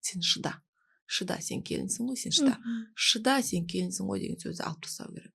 Сен шыда, шыда, сен келінсің ғой, сен шыда, шыда, сен келінсің ғой деген сөзді алып тастау керек.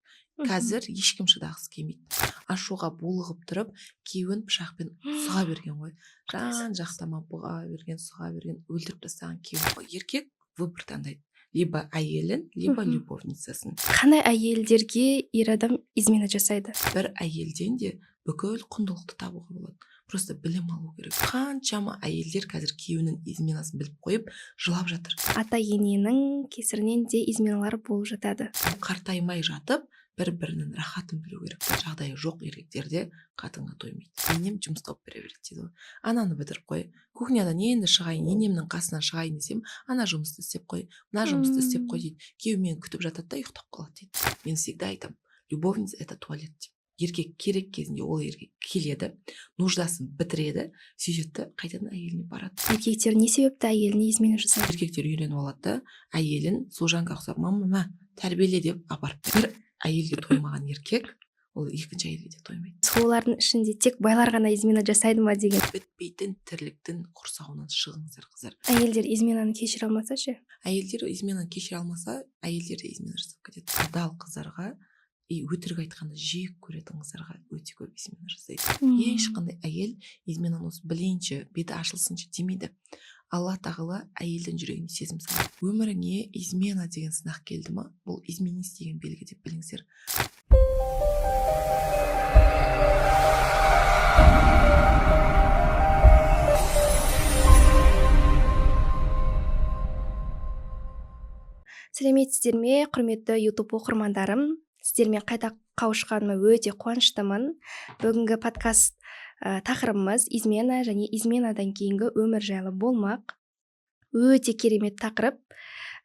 Қазір ешкім шыдағысы келмейді. Ашуға булығып тұрып, күйеуін пышақпен сұға берген ғой. Жан жақтама бұға берген, сұға берген, өлтіріп тастаған күйеуін. Еркек выбор таңдайды: либо әйелін, либо любовницасын. Қандай әйелдерге ер адам измена жасайды? Бір әйелден де бүкіл құндылықты табуға болады, просто білім алу керек. Қаншама әйелдер қазір күйеуінің изменасын біліп қойып, жылап жатыр. Ата ененің кесірінен де изменалар болып жатады. Қартаймай жатып, бір бірінің рахатын білу керек. Жағдайы жоқ еркектерде қатынға тоймайды. Енем жұмыс тауып бере береді дейді ғой. Ананы бітіріп қой, кухнядан енді шығайын, енемнің қасынан шығайын десем, ана жұмысты істеп қой, мына жұмысты істеп қой дейді. Күйеуім мені күтіп жатады да, ұйықтап қалады дейді. Мен всегда айтамын: любовница — это туалет деп. Еркек керек кезінде ол еркек келеді, нуждасын бітіреді, сөйтеді да, қайтадан әйеліне барады. Еркектер не себепті әйеліне измена жасайды? Еркектер үйреніп алады да, әйелін служанка ұқсап, мама, мә, тәрбиеле деп апарып. Бір әйелге тоймаған еркек ол екінші әйелге де тоймайды. Солардың ішінде тек байлар ғана измена жасайды ма деген. Бітпейтін тірліктің құрсауынан шығыңыздар, қыздар. Әйелдер изменаны кешіре алмаса ше? Әйелдер изменаны кешіре алмаса, әйелдер де измена жасап кетеді. Адал қыздарға и өтірік айтқанды жек көретін қыздарға өте көп измена жасайды. Ешқандай әйел изменаны осы білейінші, беті ашылсыншы демейді. Алла тағала әйелдің жүрегіне сезім салады. Өміріңе измена деген сынақ келді ма, бұл изменить деген белгі деп біліңіздер. Сәлеметсіздер ме, құрметті Ютуб оқырмандарым! Сіздермен қайта қауышқаныма өте қуаныштымын. Бүгінгі подкаст тақырыбымыз измена және изменадан кейінгі өмір жайлы болмақ. Өте керемет тақырып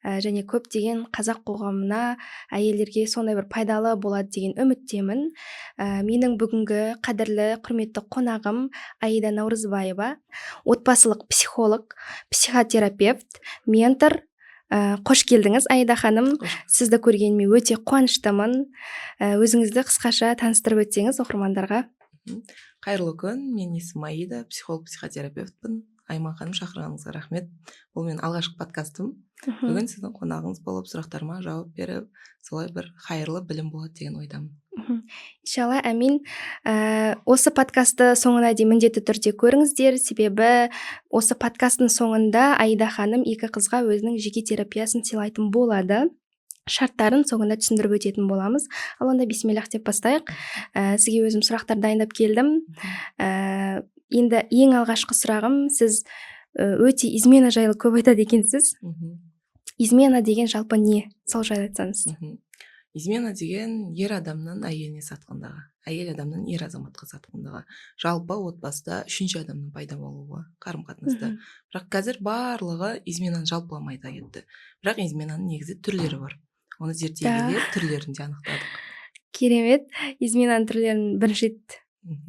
және көптеген қазақ қоғамына, әйелдерге сондай бір пайдалы болады деген үміттемін. Менің бүгінгі қадірлі, құрметті қонағым Аида Наурызбаева, отбасылық психолог, психотерапевт, ментор. Қош келдіңіз, Аида ханым! Сізді көргеніме өте қуаныштымын. Өзіңізді қысқаша таныстырып өтсеңіз оқырмандарға. Қайырлы күн! Менің есімім Аида, психолог, психотерапевтпін. Айман ханым, шақырғаныңызға рахмет. Бұл менің алғашқы подкастым. Бүгін сіздің қонағыңыз болып, сұрақтарыма жауап беріп, солай бір хайырлы білім болады деген ойдамын. Иншалла, әмин. Осы подкастты соңына дейін міндетті түрде көріңіздер, себебі осы подкасттың соңында Аида ханым екі қызға өзінің жеке терапиясын сыйлайтын болады. Шарттарын соңында түсіндіріп өтетін боламыз. Ал онда бисмиллах деп бастайық. Сізге өзім сұрақтар дайындап келдім. Енді ең алғашқы сұрағым: сіз өте измена жайлы көп айтады екенсіз. Измена деген жалпы не? Сол жайлы айтсаңыз. Измена деген ер адамның әйеліне сатқындығы, әйел адамның ер азаматқа сатқындығы, жалпы отбасыда үшінші адамның пайда болуы қарым қатынаста. Бірақ қазір барлығы изменаны жалпылама айта кетті, бірақ изменаның негізі түрлері бар. Оны зерттей келе түрлерін де анықтадық. Керемет! Изменаның түрлерін бірінші рет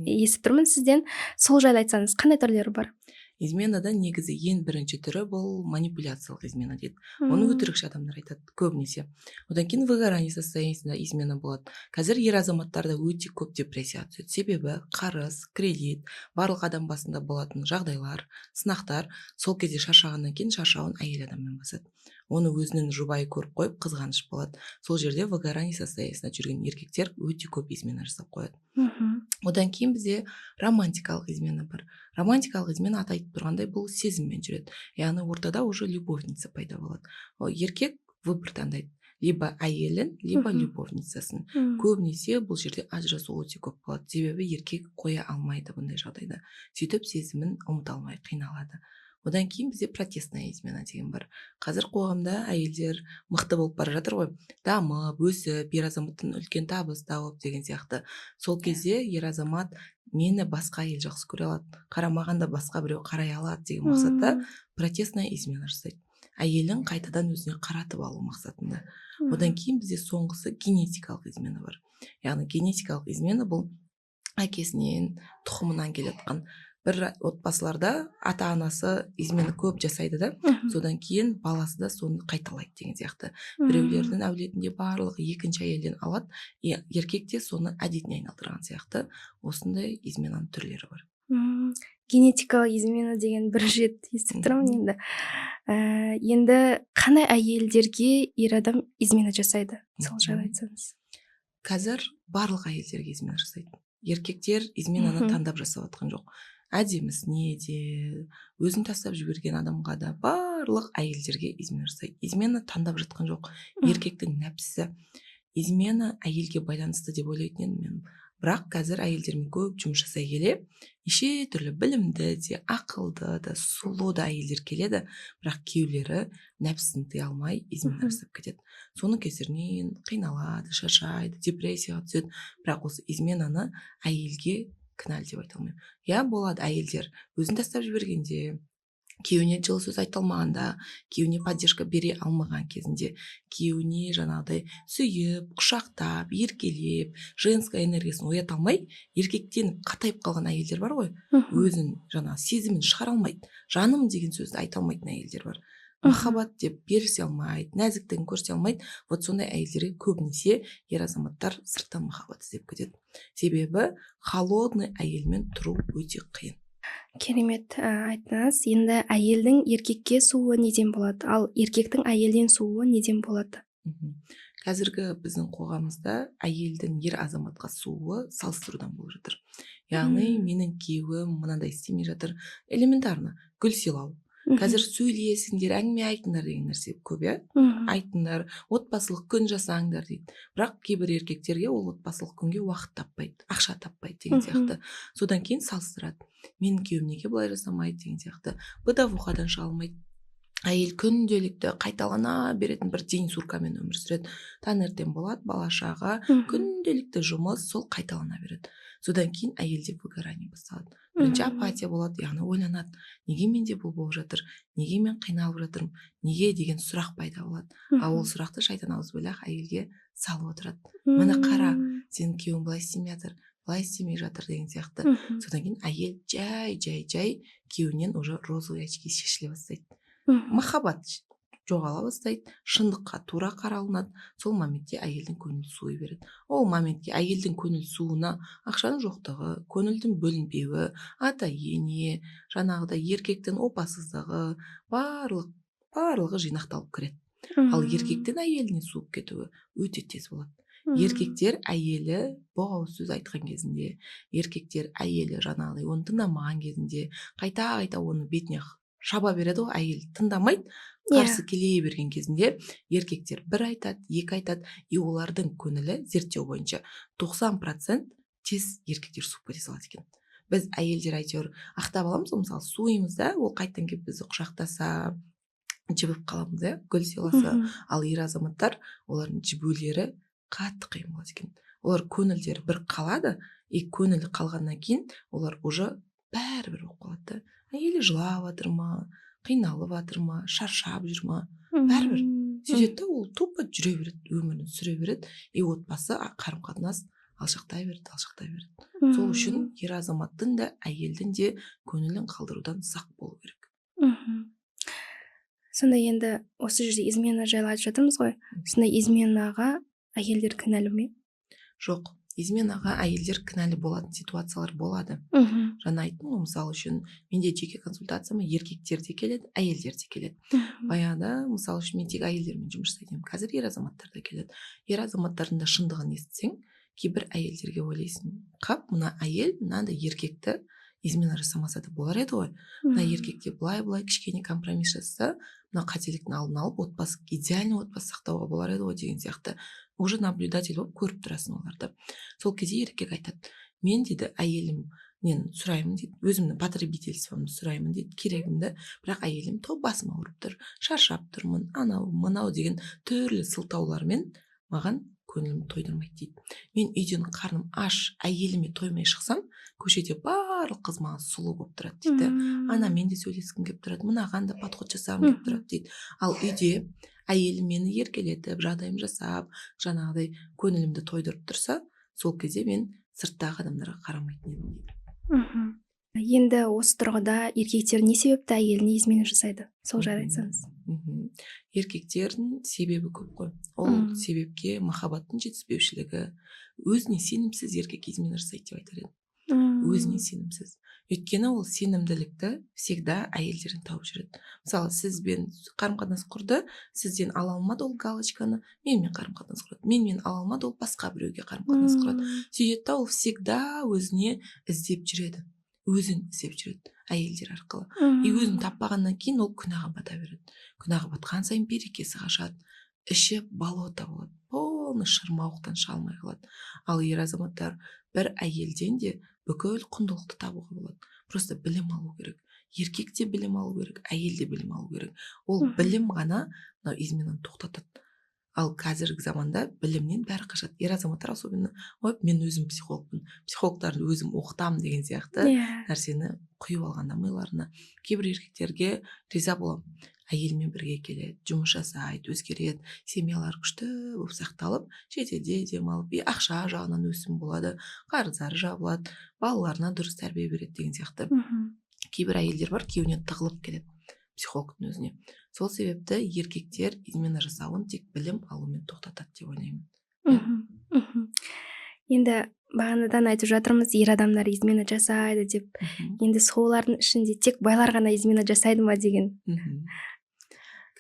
естіп тұрмын сізден. Сол жайлы айтсаңыз, қандай түрлері бар? Изменада негізі ең бірінші түрі бұл манипуляциялық измена дейді. Оны өтірікші адамдар айтады көбінесе. Одан кейін выгорание состояниесінде измена болады. Қазір ер азаматтар да өте көп депрессияға түседі, себебі қарыз, кредит, барлық адам басында болатын жағдайлар, сынақтар. Сол кезде шаршағаннан кейін шаршауын әйел адаммен басады. Оны өзінің жұбайы көріп қойып, қызғаныш болады. Сол жерде выгорание состояниесінде жүрген еркектер өте көп измена жасап қояды. Одан кейін бізде романтикалық измена бар. Романтикалық измена, аты айтып тұрғандай, бұл сезіммен жүреді, яғни ортада уже любовница пайда болады. Ол еркек выбор таңдайды: либо әйелін, либо любовницасын. Көбінесе бұл жерде ажырасу өте көп болады, себебі еркек қоя алмайды бұндай жағдайда, сөйтіп сезімін ұмыта алмай қиналады. Одан кейін бізде протестная измена деген бар. Қазір қоғамда әйелдер мықты болып бара жатыр ғой, дамып, өсіп, ер азаматтан үлкен табыс тауып деген сияқты. Сол кезде ер азамат мені басқа әйел жақсы көре алады, қарамаған да басқа біреу қарай алады деген мақсатта протестная измена жасайды, әйелін қайтадан өзіне қаратып алу мақсатында. Одан кейін бізде соңғысы генетикалық измена бар. Яғни генетикалық измена бұл әкесінен, тұқымынан келе жатқан. Бір отбасыларда ата анасы измена көп жасайды да, содан кейін баласы да соны қайталайды деген сияқты. Біреулердің әулетінде барлығы екінші әйелден алады, и еркек те соны әдетіне айналдырған сияқты. Осындай изменаның түрлері бар. Генетикалық измена деген бір рет естіп тұрмын енді. Енді қандай әйелдерге ер адам измена жасайды, сол жайлы айтсаңыз. Қазір барлық әйелдерге измена жасайды. Еркектер изменаны таңдап жасап жатқан жоқ. Әдемісіне де, өзін тастап жіберген адамға да, барлық әйелдерге измена жасайды. Измена таңдап жатқан жоқ. Еркектің нәпсісі. Измена әйелге байланысты деп ойлайтын едім мен. Бірақ қазір әйелдермен көп жұмыс жасай келе, неше түрлі білімді де, ақылды да, сұлу да әйелдер келеді, бірақ күйеулері нәпсісін тыя алмай измена жасап кетеді. Соның кесірінен қиналады, шаршайды, депрессияға түседі. Бірақ осы изменаны әйелге кінәлі деп айта алмаймын. Иә, болады, әйелдер өзін тастап жібергенде, күйеуіне жылы сөз айта алмағанда, күйеуіне поддержка бере алмаған кезінде, күйеуіне жаңағыдай сүйіп, құшақтап, еркелеп, женская энергиясын оята алмай, еркектеніп қатайып қалған әйелдер бар ғой. Өзін жаңағы сезімін шығара алмайды, жаным деген сөзді айта алмайтын әйелдер бар, махаббат деп берісе алмайды, нәзіктігін көрсете алмайды. Вот сондай әйелдерге көбінесе ер азаматтар сырттан махаббат іздеп кетеді, себебі холодный әйелмен тұру өте қиын. Керемет айттыңыз. Енді әйелдің еркекке сууы неден болады, ал еркектің әйелден сууы неден болады? Қазіргі біздің қоғамымызда әйелдің ер азаматқа сууы салыстырудан болып жатыр. Яғни менің күйеуім мынандай істемей жатыр. Элементарно гүл сыйлау. Қазір сөйлесіңдер, әңгіме айтыңдар деген нәрсе көп, иә, айтыңдар, отбасылық күн жасаңдар дейді. Бірақ кейбір еркектерге ол отбасылық күнге уақыт таппайды, ақша таппайды деген сияқты. Содан кейін салыстырады: менің күйеуім неге бұлай жасамайды деген сияқты. Бытовухадан шыға алмайды әйел, күнделікті қайталана беретін бір день суркамен өмір сүреді. Таңертең болады, бала шаға, күнделікті жұмыс, сол қайталана береді. Содан кейін әйелде выгорание басталады. Бірінші апатия болады, яғни ойланады: неге менде бұл болып жатыр, неге мен қиналып жатырмын, неге деген сұрақ пайда болады. Ал ол сұрақты шайтан, аузубиллах, әйелге салып отырады: міне, қара, сенің күйеуің былай істемей жатыр, былай істемей жатыр деген сияқты. Содан кейін әйел жай жай жай күйеуінен уже розовый очки шешіле бастайды, махаббат жоғала бастайды, шындыққа тура қаралынады. Сол моментте әйелдің көңілі суи береді. Ол моментке, әйелдің көңіл сууына ақшаның жоқтығы, көңілдің бөлінбеуі, ата ене, жаңағыдай еркектің опасыздығы, барлығы жинақталып кіреді. Ал еркектің әйеліне суып кетуі өте тез болады. Еркектер әйелі боғауыз сөз айтқан кезінде, еркектер әйелі жаңағыдай оны тыңдамаған кезінде, қайта қайта оны бетіне шаба береді ғой, әйел тыңдамайды, қарсы келе берген кезінде еркектер бір айтады, екі айтады, и олардың көңілі, зерттеу бойынша, 90% тез еркектер суып кете салады екен. Біз, әйелдер, әйтеуір ақтап аламыз ғой, мысалы, суимыз да, ол қайтадан келіп бізді құшақтаса, жібіп қаламыз, иә, гүл сыйласа. Ал ер азаматтар, олардың жібулері қатты қиын болады екен. Олар көңілдері бір қалады, и көңілі қалғаннан кейін олар уже бәрібір болып қалады да. Әйелі жылап жатыр ма, қиналып жатыр ма, шаршап жүр ма, бәрібір. Сөйтеді да, ол тупо жүре береді, өмірін сүре береді, и отбасы, қарым қатынас алшақтай береді, алшақтай береді. Сол үшін ер азаматтың да, әйелдің де көңілін қалдырудан сақ болу керек. Сонда енді осы жерде измена жайлы айтып жатырмыз ғой. Сонда изменаға әйелдер кінәлі ме? Жоқ, изменаға әйелдер кінәлі болатын ситуациялар болады. Жаңа айттым ғой, мысалы үшін, менде жеке консультацияма еркектер де келеді, әйелдер де келеді. Баяғыда, мысалы үшін, мен тек әйелдермен жұмыс жасайтын едім, қазір ер азаматтар да келеді. Ер азаматтардың да шындығын естісең, кейбір әйелдерге ойлайсың: қап, мына әйел мынандай еркекті измена жасамаса да болар еді ғой, мына еркекте былай былай кішкене компромисс жасаса, мына қателіктің алдын алып, отбасы, идеальный отбасы сақтауға болар еді ғой деген сияқты. Уже наблюдатель болып көріп тұрасың оларды. Сол кезде еркек айтады: мен, дейді, әйелімнен сұраймын, дейді, өзімнің потребительствомды сұраймын, дейді, керегімді, бірақ әйелім то басым ауырып тұр, шаршап тұрмын, анау мынау деген түрлі сылтаулармен маған көңілімді тойдырмайды, дейді. Мен үйден қарным аш, әйеліме тоймай шықсам, көшеде барлық қыз маған сұлу болып тұрады, дейді. Анамен де сөйлескім келіп тұрады, мынаған да подход жасағым келіп тұрады, дейді. Ал үйде әйелім мені еркелетіп, жағдайым жасап, жаңағыдай көңілімді тойдырып тұрса, сол кезде мен сырттағы адамдарға қарамайтын едім, дейді. Енді осы тұрғыда еркектер не себепті әйеліне измена жасайды, сол жайлы айтсаңыз. Еркектердің себебі көп қой. Ол себепке махаббаттың жетіспеушілігі, өзіне сенімсіз еркек измена жасайды деп айтар едім. Өзіне сенімсіз, өйткені ол сенімділікті всегда әйелдерден тауып жүреді. Мысалы, сізбен қарым қатынас құрды, сізден ала алмады ол галочканы, менімен қарым қатынас құрады, менімен ала алмады, ол басқа біреуге қарым қатынас құрады. Сөйтеді да, ол всегда өзіне іздеп жүреді, өзін іздеп жүреді әйелдер арқылы. И өзін таппағаннан кейін ол күнәға бата береді. Күнәға батқан сайын берекесі қашады, іші болото болады, полный шырмауықтан шыға алмай қалады. Ал ер азаматтар, бір әйелден де бүкіл құндылықты табуға болады, просто білім алу керек. Еркек те білім алу керек, әйел де білім алу керек. Ол білім ғана мынау изменаны тоқтатады. Ал қазіргі заманда білімнен бәрі қашады, ер азаматтар особенно. «Ой, мен өзім психологпын, психологтарды өзім оқытамын» деген сияқты нәрсені құйып алғанда миларына. Кейбір еркектерге риза боламын: әйелімен бірге келеді, жұмыс жасайды, өзгереді, семьялары күшті болып сақталып, шетелде демалып, и ақша жағынан өсім болады, қарыздары жабылады, балаларына дұрыс тәрбие береді деген сияқты. Кейбір әйелдер бар, күйеуінен тығылып келеді психологтың өзіне. Сол себепті еркектер измена жасауын тек білім алумен тоқтатады деп ойлаймын. Енді бағанадан айтып жатырмыз, ер адамдар измена жасайды деп. Енді солардың ішінде тек байлар ғана измена жасайды ма деген.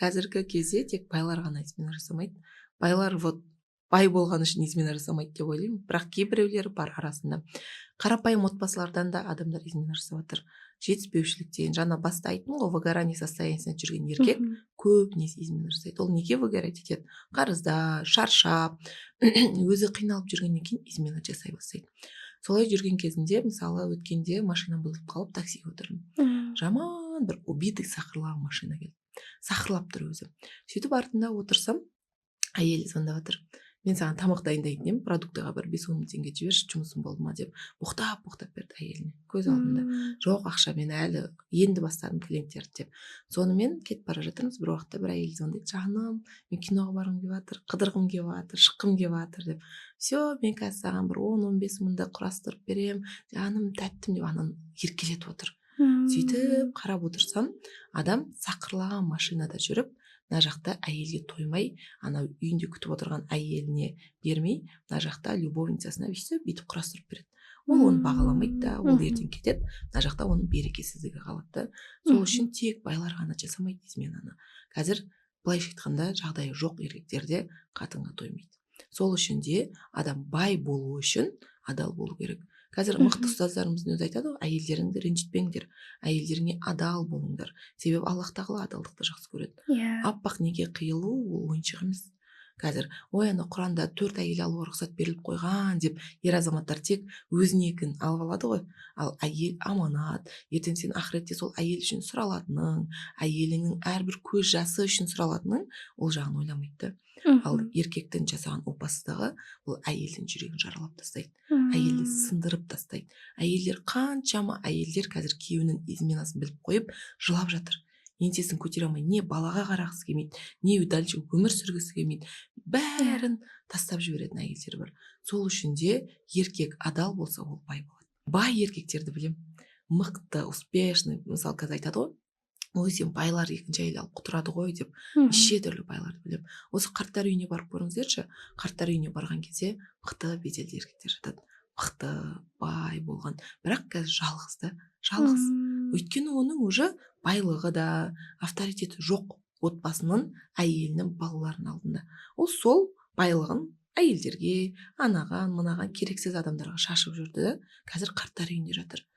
Қазіргі кезде тек байлар ғана измена жасамайды. Байлар вот бай болған үшін измена жасамайды деп ойлаймын, бірақ кейбіреулері бар арасында. Қарапайым отбасылардан да адамдар измена жасап жатыр жетіспеушіліктен. Жаңа баста айттым ғой, выгорание состояниесінде жүрген еркек көбінесе измена жасайды. Ол неге выгорать етеді? Қарызда, шаршап, өзі қиналып жүргеннен кейін измена жасай бастайды. Солай жүрген кезінде, мысалы, өткенде машинам бұзылып қалып, таксиге отырдым. Жаман бір убитый, сақырлаған машина келді, сақырлап тұр өзі. Сөйтіп артында отырсам, әйелі звондап жатыр: «Мен саған тамақ дайындайтын едім, продуктыға бір 5-10 мың теңге жіберші, жұмысым болды ма?» — деп боқтап боқтап берді әйеліне көз алдында. «Жоқ ақша, мен әлі енді бастадым клиенттерді», — деп. Сонымен кетіп бара жатырмыз. Бір уақытта бір әйел звондайды: «Жаным, мен киноға барғым келіп жатыр, қыдырғым келіп жатыр, шыққым келіп жатыр», — деп. «Все, мен қазір саған бір 10-15 мыңды құрастырып беремін, жаным, тәттім», — деп ананы еркелетіп отыр. Сөйтіп қарап отырсам, адам сақырлаған машинада жүріп, мына жақта әйелге тоймай, ана үйінде күтіп отырған әйеліне бермей, мына жақта любовницасына өйстіп бүйтіп құрастырып береді. Ол оны бағаламайды да, ол ертең кетеді, мына жақта оның берекесіздігі қалады да. Сол үшін тек байлар ғана жасамайды изменаны. Қазір, былайша айтқанда, жағдайы жоқ еркектер де қатынға тоймайды. Сол үшін де адам бай болу үшін адал болу керек. Қазір мықты ұстаздарымыздың өзі айтады ғой: «Әйелдеріңді ренжітпеңдер, әйелдеріңе адал болыңдар», себебі Аллах тағала адалдықты жақсы көреді. Аппақ неке қиылу ол ойыншық емес. Қазір «Ой, ана Құранда төрт әйел алуға рұқсат беріліп қойған» деп, ер азаматтар тек өзінікін алып алады ғой. Ал әйел аманат. Ертең сен ақыретте сол әйел үшін сұралатының, әйеліңнің әрбір көз жасы үшін сұралатының, ол жағын ойламайды да. Ал еркектің жасаған опасыздығы ол әйелдің жүрегін жаралап тастайды, әйелді сындырып тастайды. Әйелдер, қаншама әйелдер қазір күйеуінің изменасын біліп қойып, жылап жатыр, еңсесін көтере алмай, не балаға қарағысы келмейді, не дальше өмір сүргісі келмейді, бәрін тастап жіберетін әйелдер бар. Сол үшін де еркек адал болса, ол бай болады. Бай еркектерді білемін, мықты, успешный. Мысалы, қазір айтады ғой: «Ой, сен, байлар екінші әйел алып құтырады ғой», — деп. Неше түрлі байларды білемін. Осы қарттар үйіне барып көріңіздерші. Қарттар үйіне барған кезде мықты, беделді еркектер жатады, мықты, бай болған, бірақ қазір жалғыз да, жалғыз. Өйткені оның уже байлығы да, авторитеті жоқ отбасының, әйелінің, балаларының алдында. Ол сол байлығын әйелдерге, анаған мынаған, керексіз адамдарға шашып жүрді да, қазір қарттар үйінде жатыр.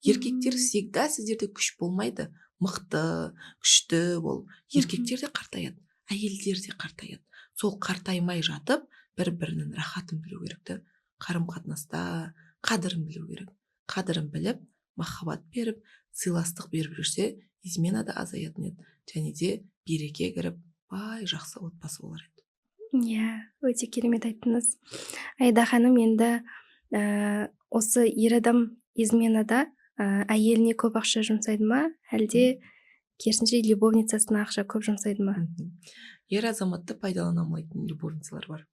Еркектер, всегда сіздерде күш болмайды мықты, күшті болып. Еркектер де қартаяды, әйелдер де қартаяды. Сол қартаймай жатып, бір бірінің рахатын білу керек та, қарым қатынаста қадірін білу керек. Қадірін біліп, махаббат беріп, сыйластық беріп жүрсе, измена да азаятын еді және де береке кіріп, бай, жақсы отбасы болар еді. Иә, өте керемет айттыңыз, Аида ханым. Енді осы ер адам изменада әйеліне көп ақша жұмсайды ма, әлде керісінше любовницасына ақша көп жұмсайды ма? Ер азаматты пайдалана алмайтын любовницалар бар.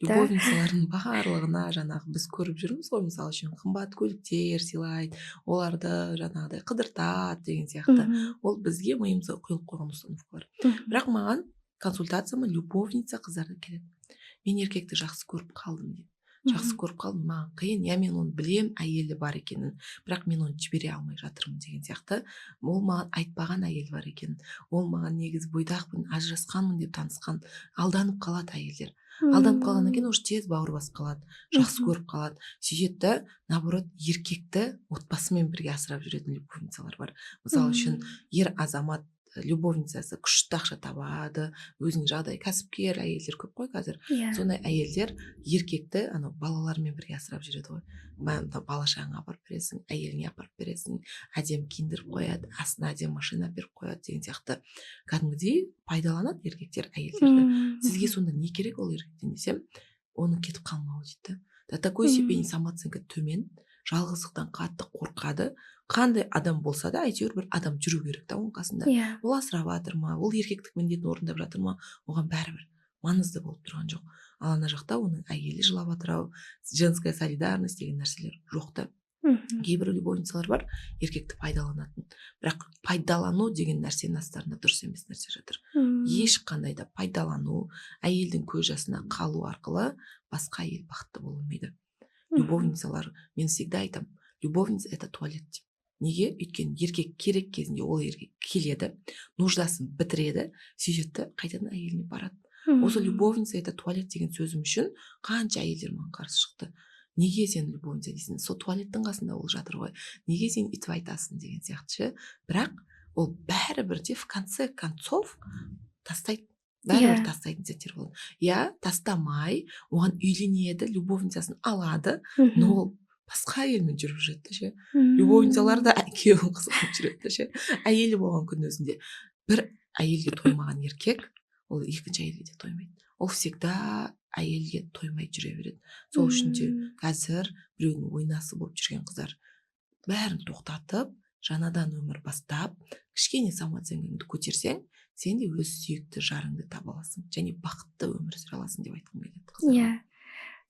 Любовницалардың барлығына жаңағы біз көріп жүрміз ғой, мысалы үшін, қымбат көліктер сыйлайды, оларды жаңағыдай қыдыртады деген сияқты. Ол бізге миымызға құйылып қойған установкалар. Бірақ маған консультацияма любовница қыздар да келеді: «Мен еркекті жақсы көріп қалдым», — дейді. Жақсы көріп қалдым, маған қиын, иә, мен оны білем әйелі бар екенін, бірақ мен оны жібере алмай жатырмын деген сияқты. Ол маған айтпаған әйелі бар екенін, ол маған негізі бойдақпын, ажырасқанмын деп танысқан. Алданып қалады әйелдер. Алданып қалғаннан кейін уже тез бауыр басып қалады, жақсы көріп қалады, сөйтеді да, наоборот, еркекті отбасымен бірге асырап жүретін любовницалар бар. Мысалы үшін, ер азамат, любовницасы күшті ақша табады, өзінің жағдайы, кәсіпкер әйелдер көп қой қазір. Сондай әйелдер еркекті анау балаларымен бірге асырап жүреді ғой. Мына бала шағаңа апарып бересің, әйеліңе апарып бересің, әдемі киіндіріп қояды, астына әдемі машина беріп қояды деген сияқты. Кәдімгідей пайдаланады еркектер әйелдерді. Сізге сонда не керек ол еркектен десем, оның кетіп қалмауы дейді да. До такой степени самооценка төмен, жалғыздықтан қатты қорқады. Қандай адам болса да, әйтеуір бір адам жүру керек та оның қасында. Ол асырап жатыр ма, ол еркектік міндетін орындап жатыр ма, оған бәрібір, маңызды болып тұрған жоқ. Ал ана жақта оның әйелі жылап жатыр ау, женская солидарность деген нәрселер жоқ та. Кейбір любовницалар бар еркекті пайдаланатын, бірақ пайдалану деген нәрсенің астарында дұрыс емес нәрсе жатыр. Ешқандай да пайдалану, әйелдің көз жасына қалу арқылы басқа әйел бақытты бола алмайды. Любовницалар, мен всегда айтамын, любовница — это туалет деп. Неге? Өйткені еркек керек кезінде ол еркек келеді, нуждасын бітіреді, сөйтеді да қайтадан әйеліне барады. Осы «любовница — это туалет» деген сөзім үшін қанша әйелдер маған қарсы шықты: «Неге сен любовница дейсің, сол туалеттің қасында ол жатыр ғой, неге сен өйтіп айтасың?» деген сияқты ше. Бірақ ол бәрібір де в конце концов тастайды, бәрібір тастайтын сәттер болады, иә. Тастамай оған үйленеді, любовницасын алады, но ол басқа әйелмен жүріп жүреді да ше. Любовницалар да күйеуін қызғанып жүреді да ше. Әйелі болған күннің өзінде бір әйелге тоймаған еркек ол екінші әйелге де тоймайды, ол всегда әйелге тоймай жүре береді. Сол үшін де қазір біреудің ойнасы болып жүрген қыздар бәрін тоқтатып, жаңадан өмір бастап, кішкене самооценкаңды көтерсең, сен де өз сүйікті жарыңды таба аласың және бақытты өмір сүре аласың деп айтқым келеді қыздарға. Иә,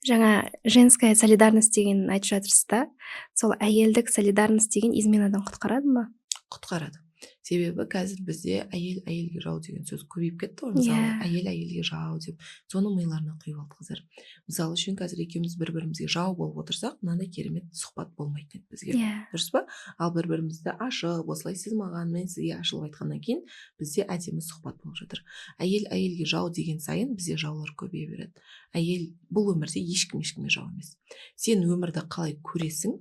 жаңа женская солидарность деген айтып жатырсыз да, сол әйелдік солидарность деген изменадан құтқарады ма? Құтқарады, себебі қазір бізде «әйел әйелге жау» деген сөз көбейіп кетті ғой. Мысалы, әйел әйелге жау деп соны миларына құйып алды қыздар. Мысалы үшін, қазір екеуміз бір бірімізге жау болып отырсақ, мынандай керемет сұхбат болмайтын еді бізге, дұрыс па? Ал бір бірімізді ашып, осылай сіз маған, мен сізге ашылып айтқаннан кейін бізде әдемі сұхбат болып жатыр. Әйел әйелге жау деген сайын бізде жаулар көбейе береді. Әйел, бұл өмірде ешкім ешкімге жау емес. Сен өмірді қалай көресің,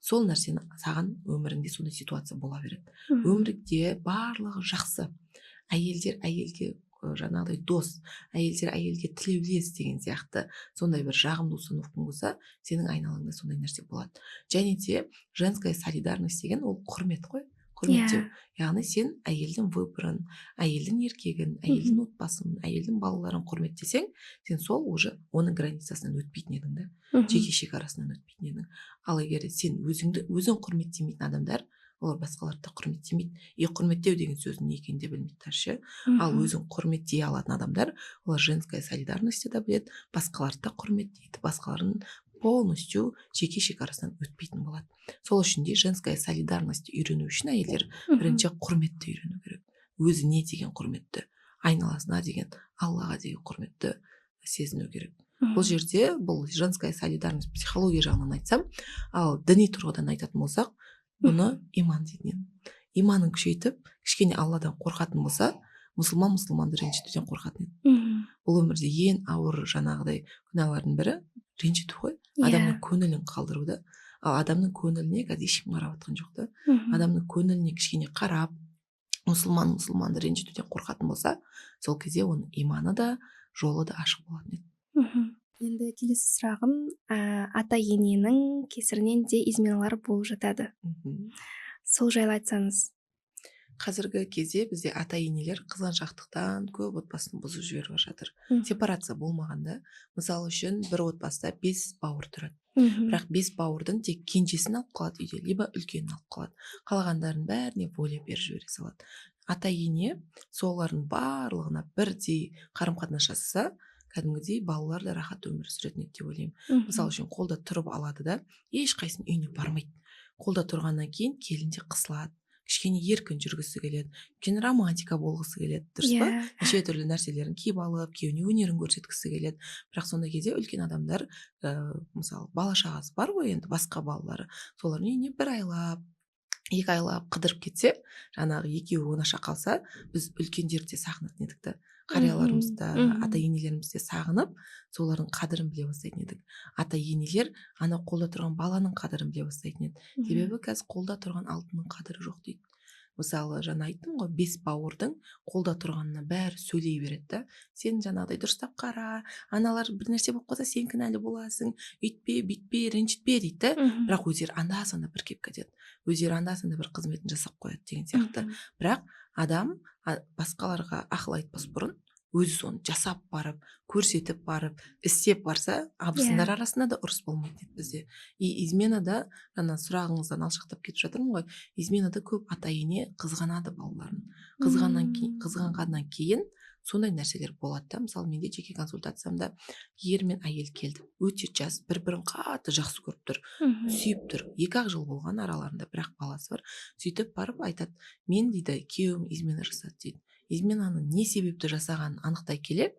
сол нәрсені саған өміріңде сондай ситуация бола береді. Өмірде барлығы жақсы, әйелдер әйелге жаңағыдай дос, әйелдер әйелге тілеулес деген сияқты сондай бір жағымды установкаң болса, сенің айналаңда сондай нәрсе болады. Және де женская солидарность деген ол құрмет қой, құрметтеу. Яғни сен әйелдің выборын, әйелдің еркегін, әйелдің отбасын, әйелдің балаларын құрметтесең, сен сол уже оның границасынан өтпейтін едің да, жеке шекарасынан өтпейтін едің. Ал егер сен өзіңді өзің құрметтемейтін адамдар, олар басқаларды да құрметтемейді и құрметтеу деген сөздің не екенін де білмейді даже ше. Ал өзін құрметтей алатын адамдар, олар женская солидарность да біледі, басқаларды да құрметтейді, басқалардың полностью жеке шекарасынан өтпейтін болады. Сол үшін де женская солидарность үйрену үшін әйелдер бірінші құрметті үйрену керек, өзіне деген құрметті, айналасына деген, Аллаға деген құрметті сезіну керек. Бұл жерде бұл женская солидарность психология жағынан айтсам, ал діни тұрғыдан айтатын болсақ, бұны иман дейтін едім. Иманын күшейтіп, кішкене Алладан қорқатын болса, мұсылман мұсылманды ренжітуден қорқатын еді. Бұл өмірде ең ауыр жаңағыдай күнәлардың бірі ренжіту ғой, адамның көңілін қалдыру да. Ал адамның көңіліне қазір ешкім қарап жатқан жоқ та. Адамның көңіліне кішкене қарап, мұсылман мұсылманды ренжітуден қорқатын болса, сол кезде оның иманы да, жолы да ашық болатын еді. Енді келесі сұрағым, ата ененің кесірінен де изменалар болып жатады. Сол жайлы айтсаңыз. Қазіргі кезде бізде ата енелер қызғаншақтықтан көп отбасын бұзып жіберіп жатыр. Сепарация болмағанда, мысалы үшін, бір отбасыда бес бауыр тұрады, бірақ бес бауырдың тек кенжесін алып қалады үйде либо үлкенін алып қалады, қалғандарының бәріне воля беріп жібере салады. Ата ене солардың барлығына бірдей қарым қатынас жасаса, кәдімгідей балалар да рахат өмір сүретін еді деп ойлаймын. Мысалы үшін, қолда тұрып алады да, ешқайсының үйіне бармайды. Қолда тұрғаннан кейін келін де қысылады. Кішкене еркін жүргісі келеді, кішкене романтика болғысы келеді, дұрыс па? Иә. Неше түрлі нәрселерін киіп алып, күйеуіне өнерін көрсеткісі келеді. Бірақ сондай кезде үлкен адамдар, мысалы, бала шағасы бар ғой енді, басқа балалары, солардың үйіне бір айлап, 2 айлап қыдырып кетсе, жаңағы екеуі оңаша қалса, біз үлкендер де сағынатын едік та, қарияларымыз да, ата енелеріміз де сағынып, солардың қадірін біле бастайтын едік. Ата енелер ана қолда тұрған баланың қадірін біле бастайтын еді. Себебі қазір қолда тұрған алтынның қадірі жоқ дейді. Мысалы, жаңа айттым ғой, бес бауырдың қолда тұрғанына бәрі сөйлей береді да: сен жаңағыдай дұрыстап қара, аналар бір нәрсе болып қалса, сен кінәлі боласың, үйтпе, бүйтпе, ренжітпе дейді да. Бірақ өздері анда санда бір келіп кетеді, өздері анда санда бір қызметін жасап қояды деген сияқты. Бірақ адам басқаларға ақыл айтпас бұрын өзі соны жасап барып, көрсетіп барып, істеп барса, абысындар арасында да ұрыс болмайтын еді бізде. И изменада, жаңа сұрағыңыздан алшақтап кетіп жатырмын ғой, изменада көп ата ене қызғанады балаларын. Қызғаннан кейін, қызғанғаннан кейін сондай нәрселер болады да. Мысалы, менде жеке консультациямда ер мен әйел келді, өте жас, бір бірін қатты жақсы көріп тұр, сүйіп тұр, 2-ақ жыл болған араларында, бірақ баласы бар. Сөйтіп барып айтады: мен, дейді, күйеуім измена жасады, дейді. Изменаны не себепті жасағанын анықтай келе,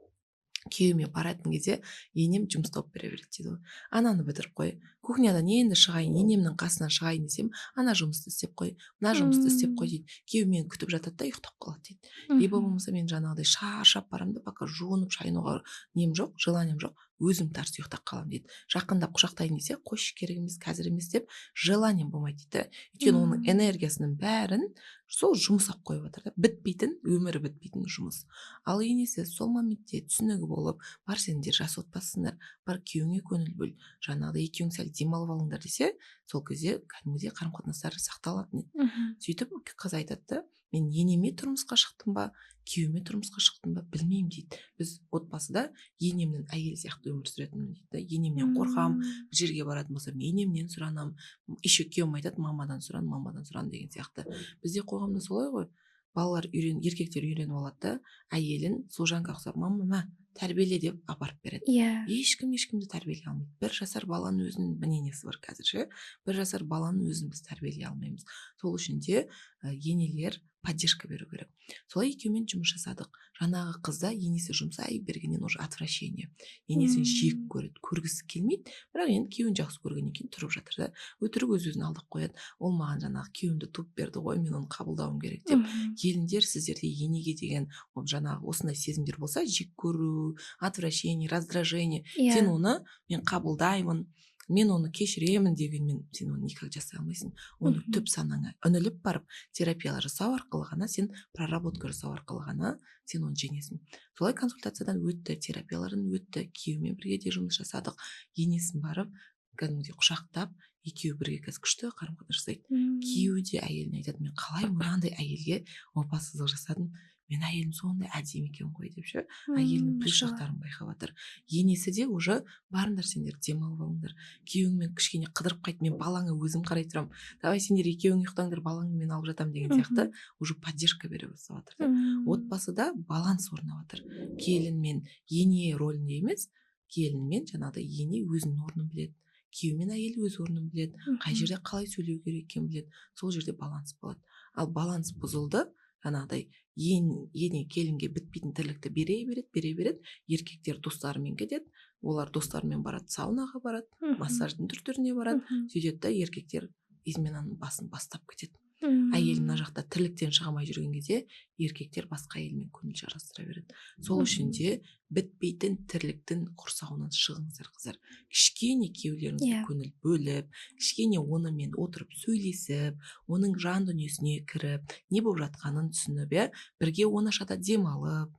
күйеуіме баратын кезде енем жұмыс тауып бере береді дейді ғой: ананы бітіріп қой, кухнядан енді шығайын, енемнің қасынан шығайын десем, ана жұмысты істеп қой, мына жұмысты істеп қой, дейді. Күйеуім мені күтіп жатады да, ұйықтап қалады, дейді. Либо болмаса мен жаңағыдай шаршап барамын да, пока жуынып шайынуға нем жоқ, желанием жоқ, өзім тарс ұйықтап қаламын, дейді. Жақындап құшақтайын десе, қойшы, керек емес, қазір емес деп, желанием болмайды, дейді да. Өйткені оның энергиясының бәрін сол жұмыс алып қойып жатыр да, бітпейтін, өмірі бітпейтін жұмыс. Ал енесі сол моментте түсінігі болып, бар, сендер жас отбасысыңдар, бар, күйеуіңе көңіл бөл, жаңағыдай екеуің сәл демалып алыңдар десе, сол кезде кәдімгідей қарым қатынастары сақталатын еді. Сөйтіп қыз айтады да: мен енеме тұрмысқа шықтым ба, күйеуіме тұрмысқа шықтым ба, білмеймін, дейді. Біз отбасыда енемнің әйелі сияқты өмір сүретінмін, дейді да. Енемнен қорқамын, бір жерге баратын болсам, енемнен сұранамын, еще күйеуім айтады: мамадан сұран, мамадан сұран деген сияқты. Бізде қоғамда солай ғой, балалар үйрен, еркектер үйреніп алады да, әйелін служанка ұқсап, мама, мә, тәрбиеле деп апарып береді. Ешкім ешкімді тәрбиелей алмайды. 1 жасар баланың өзінің мнениесі бар қазір ше, 1 жасар баланың өзін біз тәрбиелей алмаймыз. Сол үшін де енелер поддержка беру керек. Солай екеуімен жұмыс жасадық. Жаңағы қызда енесі жұмсай бергеннен уже отвращение, енесін жек көреді, көргісі келмейді. Бірақ енді күйеуін жақсы көргеннен кейін тұрып жатыр да, өтірік өз өзін алдап қояды: ол маған жаңағы күйеуімді туып берді ғой, мен оны қабылдауым керек деп. Келіндер, сіздерде енеге деген ол жаңағы осындай сезімдер болса, жек көру, отвращение, раздражение, сен оны мен қабылдаймын, мен оны кешіремін дегенмен, сен оны никак жасай алмайсың. Оны түп санаңа үңіліп барып, терапиялар жасау арқылы ғана, сен проработка жасау арқылы ғана сен оны жеңесің. Солай консультациядан өтті, терапиялардан өтті, күйеуімен бірге де жұмыс жасадық. Енесін барып кәдімгідей құшақтап, екеуі бірге қазір күшті қарым қатынас жасайды. Күйеуі де әйеліне айтады: мен қалай мынандай әйелге опасыздық жасадым, мен әйелім сондай әдемі екен ғой деп ше, әйелінің плюс жақтарын байқап жатыр. Енесі де уже: барыңдар, сендер демалып алыңдар, күйеуіңмен кішкене қыдырып қайт, мен балаңа өзім қарай тұрамын, давай, сендер екеуің ұйықтаңдар, балаңды мен алып жатамын деген сияқты, уже поддержка бере бастап жатыр да. Отбасыда баланс орнап жатыр. Келін мен ене рөлінде емес, келін мен жаңағыдай ене өзінің орнын біледі, күйеу мен әйел өз орнын біледі, қай жерде қалай сөйлеу керек екенін біледі. Сол жерде баланс болады. Ал баланс бұзылды, жаңағыдай ене келінге бітпейтін тірлікті бере береді, бере береді. Еркектер достарымен кетеді, олар достарымен барады, саунаға барады, массаждың түр түріне барады. Сөйтеді да, еркектер изменаның басын бастап кетеді. Әйел мына жақта тірліктен шыға алмай жүрген кезде, еркектер басқа әйелмен көңіл жарастыра береді. Сол үшін де бітпейтін тірліктің құрсауынан шығыңыздар, қыздар. Кішкене күйеулеріңізге көңіл бөліп, кішкене онымен отырып сөйлесіп, оның жан дүниесіне кіріп, не болып жатқанын түсініп, иә, бірге оңашада демалып,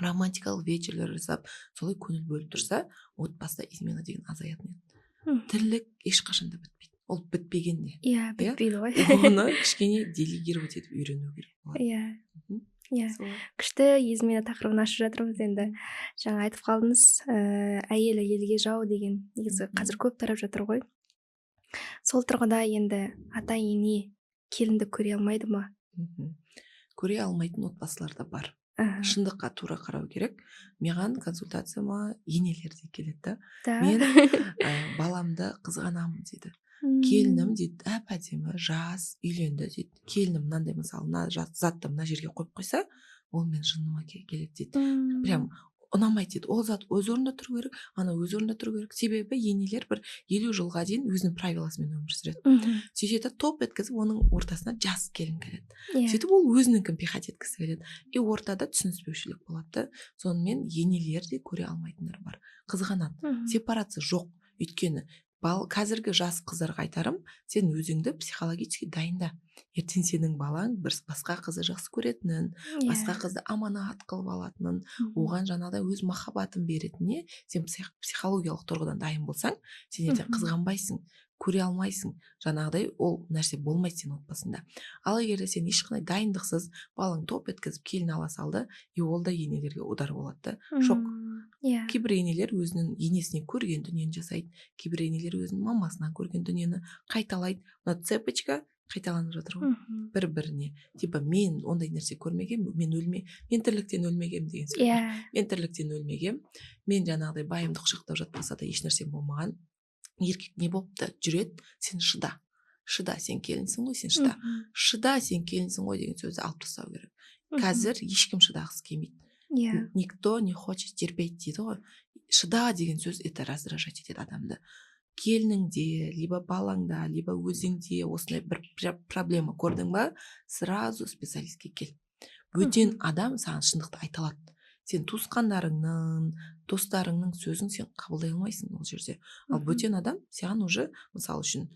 романтикалық вечерлер жасап, солай көңіл бөліп тұрса, отбасыда измена деген азаятын еді. Тірлік ешқашан да бітпейді, ол бітпеген де. Иә, бітпейді ғой. Оны кішкене делегировать етіп үйрену керек болады. Иә, күшті измена тақырыбын ашып жатырмыз енді. Жаңа айтып қалдыңыз, әйел әйелге жау деген негізі қазір көп тарап жатыр ғой. Сол тұрғыда енді ата ене келінді көре алмайды ма? Көре алмайтын отбасылар да бар. Шындыққа тура қарау керек. Маған консультацияма енелер де келеді да. Мен баламды қызғанамын дейді. Келінім, дейді, әп әдемі жас, үйленді, дейді. Келінім мынандай, мысалы, мына затты мына жерге қойып қойса, ол менің жыныма келеді, дейді. Прям ұнамайды, дейді. Ол зат өз орнында тұру керек, ана өз орнында тұру керек. Себебі енелер бір 50 жылға дейін өзінің правиласымен өмір сүреді. Сөйтеді да, топ еткізіп, оның ортасына жас келін келеді. Сөйтіп ол өзінікін пихать еткісі келеді, и ортада түсініспеушілік болады да. Сонымен енелер де көре алмайтындар бар, қызғанады. Сепарация жоқ, өйткені қазіргі жас қыздарға айтарым: сен өзіңді психологически дайында. Ертең сенің балаң бір басқа қызды жақсы көретінін, басқа қызды аманат қылып алатынын, оған жаңағыдай өз махаббатын беретініне сен психологиялық тұрғыдан дайын болсаң, сен ертең қызғанбайсың, көре алмайсың, жаңағыдай ол нәрсе болмайды сенің отбасында. Ал егер де сен ешқандай дайындықсыз, балаң топ еткізіп келін ала салды, и ол да енелерге удар болады да, шок. Кейбір енелер өзінің енесінен көрген дүниені жасайды, кейбір енелер өзінің мамасынан көрген дүниені қайталайды. Мына цепочка қайталанып жатыр ғой бір біріне. Типа мен ондай нәрсе көрмегенмін, мен өлме, мен тірліктен өлмегенмін деген сөз. Мен тірліктен өлмегенмін, мен жаңағыдай байымды құшақтап жатпаса да, ешнәрсем болмаған. Еркек не болыпты, жүреді. Сен шыда, шыда, сен келінсің ғой, сен шыда, шыда, сен келінсің ғой деген сөзді алып тастау керек. Қазір ешкім шыдағысы келмейді. Никто не хочет терпеть дейді ғой. Шыда деген сөз, это раздражать етеді адамды. Келініңде, либо балаңда, либо өзіңде осындай бір проблема көрдің ба, сразу специалистке кел. Бөтен адам саған шындықты айта алады. Сен туысқандарыңның, достарыңның сөзін сен қабылдай алмайсың ол жерде. Ал бөтен адам саған уже, мысалы үшін,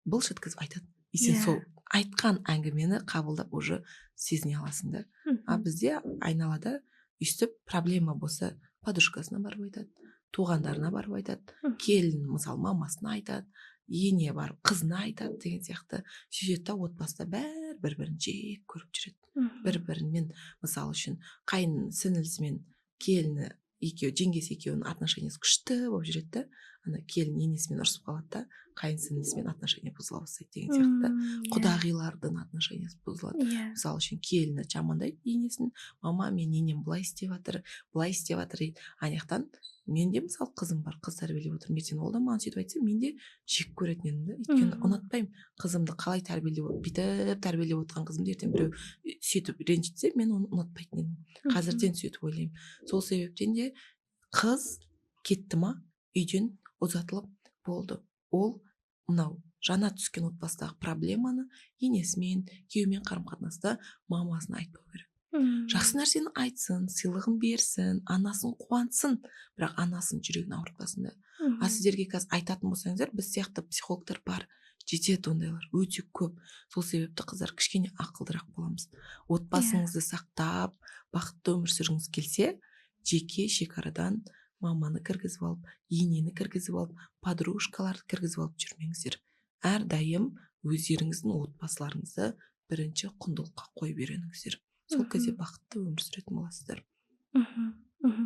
былш еткізіп айтады, и сен сол айтқан әңгімені қабылдап, уже сезіне аласың да. А бізде айналада өйстіп проблема болса, подружкасына барып айтады, туғандарына барып айтады, келін, мысалы, мамасына айтады, ене барып қызына айтады деген сияқты. Сөйтеді да, отбасыда бәрі бір бірін жек көріп жүреді. Бір бірімен, мысалы үшін, қайын сіңілісімен келіні екеуі, жеңгесі екеуінің отношениясы күшті болып жүреді да, ана келін енесімен ұрысып қалады да, қайын сіңлісімен отношения бұзыла бастайды деген сияқты да. Құдағилардың отношениясы бұзылады. Мысалы үшін, келіні жамандайды енесін: «Мама, мен енем былай істеп жатыр, былай істеп жатыр», — дейді. Ана жақтан менде, мысалы, қызым бар, қыз тәрбиелеп отырмын. Ертең ол да маған сөйтіп айтса, мен де жек көретін едім да, өйткені ұнатпаймын. Қызымды қалай тәрбиелеп, бүйтіп тәрбиелеп отырған қызымды ертең біреу сөйтіп ренжітсе, мен оны ұнатпайтын едім. Қазірден сөйтіп ойлаймын. Сол себептен де қыз кетті ма үйден, ұзатылып болды, ол мынау жаңа түскен отбасыдағы проблеманы енесімен, күйеуімен қарым қатынаста мамасына айтпау керек. Жақсы нәрсені айтсын, сыйлығын берсін, анасын қуантсын, бірақ анасының жүрегін ауыртпасын да. А сіздерге қазір айтатын болсаңыздар, біз сияқты психологтар бар, жетеді, ондайлар өте көп. Сол себепті, қыздар, кішкене ақылдырақ боламыз. Отбасыңызды сақтап, бақытты өмір сүргіңіз келсе, жеке шекарадан маманы кіргізіп алып, енені кіргізіп алып, подружкаларды кіргізіп алып жүрмеңіздер. Әрдайым өздеріңіздің отбасыларыңызды бірінші құндылыққа қойып үйреніңіздер. Сол кезде бақытты өмір сүретін боласыздар. мхм мхм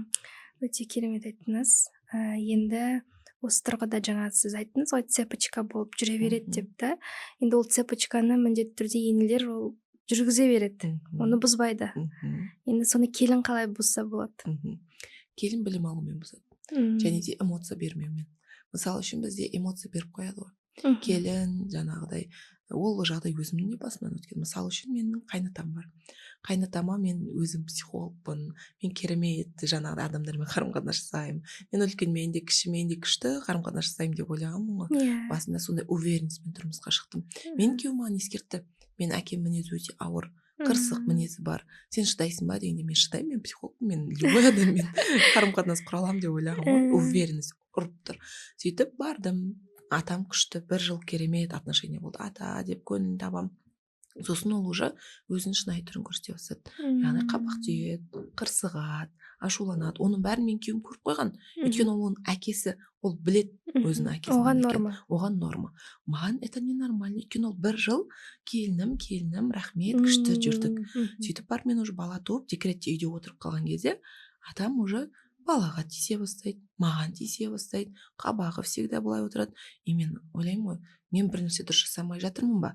өте керемет айттыңыз. Енді осы тұрғыда жаңа сіз айттыңыз ғой, цепочка болып жүре береді деп та. Енді ол цепочканы міндетті түрде енелер ол жүргізе береді, оны бұзбайды. Енді соны келін қалай бұзса болады? Келін білім алумен бұзады және де эмоция бермеумен. Мысалы үшін, бізде эмоция беріп қояды ғой келін жаңағыдай. Ол жағдай өзімнің де басымнан өткен. Мысалы үшін, менің қайнатам бар. Қайнатама мен өзім психологпын, мен керемет жаңағыдай адамдармен қарым қатынас жасаймын, мен үлкенмен де, кішімен де күшті қарым қатынас жасаймын деп ойлағанмын ғой. Басында сондай уверенностьпен тұрмысқа шықтым. Менің күйеуім маған ескертті: «Менің әкем мінезі өте ауыр, қырсық мінезі бар, сен шыдайсың ба?» — дегенде, мен шыдаймын, мен психологпын, мен любой адаммен қарым қатынас құра аламын деп ойлағанмын ғой. Уверенность ұрып тұр. Сөйтіп бардым. Атам күшті, бір жыл керемет отношения болды, ата деп көңілін табамын. Сосын ол уже өзінің шынайы түрін көрсете бастады, яғни қабақ түйеді, қырсығады, ашуланады. Оның бәрін менің күйеуім көріп қойған, өйткені ол оның әкесі, ол біледі өзінің әкесінің Оған екенін. норма. Оған норма, маған это ненормально, өйткені ол бір жыл келінім, келінім, рахмет, күшті жүрдік. Сөйтіп барып, мен уже бала туып, декретте үйде отырып қалған кезде, атам уже балаға тиісе бастайды, маған тиісе бастайды, қабағы всегда былай отырады. И мен ойлаймын ғой: мен бір нәрсе дұрыс жасамай жатырмын ба?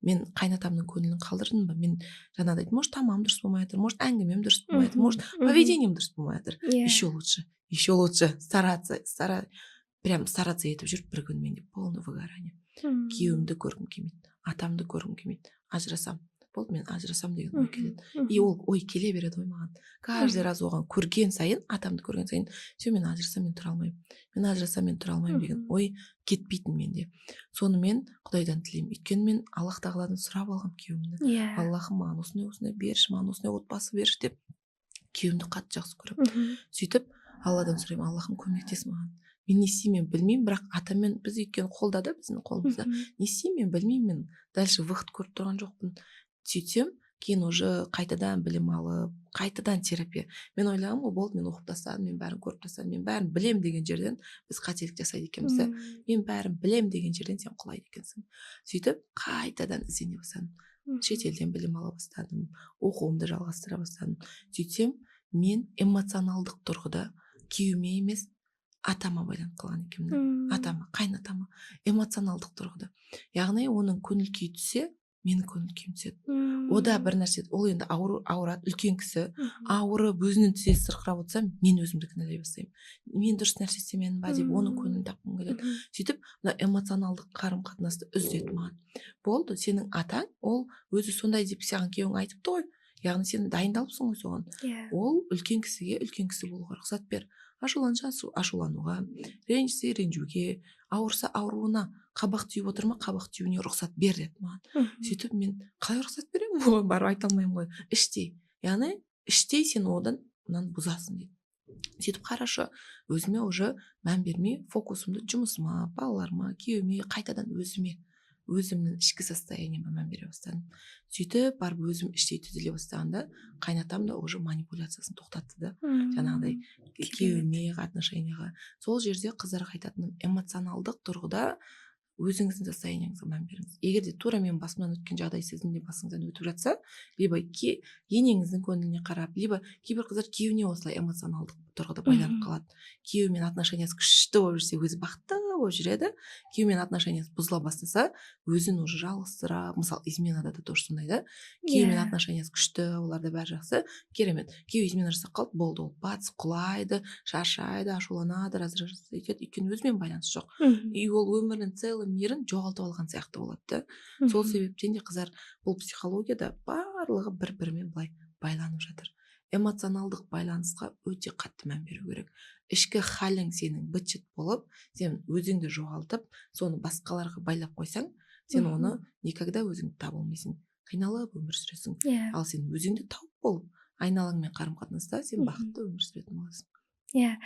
Мен қайнатамның көңілін қалдырдым ба? Мен жаңағыдай, может, тамағым дұрыс болмай жатыр, может, әңгімем дұрыс болмай жатыр, может, поведением дұрыс болмай жатыр. Еще лучше, еще лучше стараться, прям стараться етіп жүріп, бір күні менде полный выгорание. Күйеуімді көргім келмейді, атамды көргім келмейді, ажырасам болды, мен ажырасам деген ой келеді. И ол ой келе береді ғой маған каждый раз. Оған көрген сайын, атамды көрген сайын, все, мен ажырасам, мен тұра алмаймын, мен ажырасам, мен тұра алмаймын деген ой кетпейтін менде. Сонымен Құдайдан тілеймін, өйткені мен Аллах Тағаладан сұрап алғанмын күйеуімді. Аллахым, маған осындай, осындай берші, маған осындай отбасы берші деп. Күйеуімді қатты жақсы көремін. Сөйтіп Алладан сұраймын: «Аллахым, көмектес маған, мен не істеймін, мен білмеймін». Бірақ атаммен біз, өйткені қолда да, біздің қолымызда. Не істеймін, мен білмеймін, мен дальше выход көріп тұрған жоқпын. Сөйтсем, кейін уже қайтадан білім алып, қайтадан терапия. Мен ойлағанмын ғой, болды, мен оқып тастадым, мен бәрін көріп тастадым, мен бәрін білемін деген жерден біз қателік жасайды екенбіз да. Мен бәрін білемін деген жерден сен құлайды екенсің. Сөйтіп қайтадан іздене бастадым, шетелден білім ала бастадым, оқуымды жалғастыра бастадым. Сөйтсем, мен эмоционалдық тұрғыда күйеуіме емес, атама байланып қалған екенмін, атама, қайынатама эмоционалдық тұрғыда. Яғни оның көңіл күйі түссе, менің көңіл күйім түседі. Ода бір нәрсе, ол енді ауру, ауырады, үлкен кісі, ауырып, өзінің тізесі сырқырап отырса, мен өзімді кінәлай бастаймын, мен дұрыс нәрсе істемедім ба деп, оның көңілін тапқым келеді. Сөйтіп мына эмоционалдық қарым қатынасты үз деді маған. Болды, сенің атаң ол өзі сондай деп саған күйеуің айтыпты ғой, яғни сен дайындалыпсың ғой соған. Ол үлкен кісіге үлкен кісі болуға рұқсат бер. Ашуланса, ашулануға, ренжісе, ренжуге, ауырса, ауруына, қабақ түйіп отыр ма, қабақ түюіне рұқсат бер деді маған. Сөйтіп мен қалай рұқсат беремін оған, барып айта алмаймын ғой іштей. Яғни іштей сен одан мынаны бұзасың дейді. Сөйтіп, хорошо, өзіме уже мән бермей, фокусымды жұмысыма, балаларыма, күйеуіме, қайтадан өзіме, өзімнің ішкі состояниеме мән бере бастадым. Сөйтіп барып өзім іштей түзеле бастағанда, қайнатам да уже манипуляциясын тоқтатты да, жаңағыдай күйеуіме отношенияға. Сол жерде қыздарға айтатыным: эмоционалдық тұрғыда өзіңіздің состояниеңізге мән беріңіз. Егер де тура менің басымнан өткен жағдай сіздің де басыңыздан өтіп жатса, либо енеңіздің көңіліне қарап, либо кейбір қыздар күйеуіне осылай эмоционалдық тұрғыда байланып қалады. Күйеуімен отношениясы күшті болып жүрсе, өзі бақытты болып жүреді. Күйеуімен отношениясы бұзыла бастаса, өзін уже жалғызсырап. Мысалы, изменада да тоже сондай да. Күйеуімен отношениясы күшті, оларда бәрі жақсы, керемет, күйеуі измена жасап қалды, болды, ол бац, құлайды, шаршайды, ашуланады, раздражаться етеді, өйткені өзімен байланыс жоқ. И ол өмірінің целый мирін жоғалтып алған сияқты болады да. Сол себептен де, қыздар, бұл психологияда барлығы бір бірімен былай байланып жатыр. Эмоционалдық байланысқа өте қатты мән беру керек. Ішкі халің сенің быт болып, сен өзіңді жоғалтып, соны басқаларға байлап қойсаң, сен оны никогда өзіңді таба алмайсың, қиналып өмір сүресің. Ал сен өзіңді тауып болып, айналаңмен қарым қатынаста сен бақытты өмір сүретін боласың. Иә,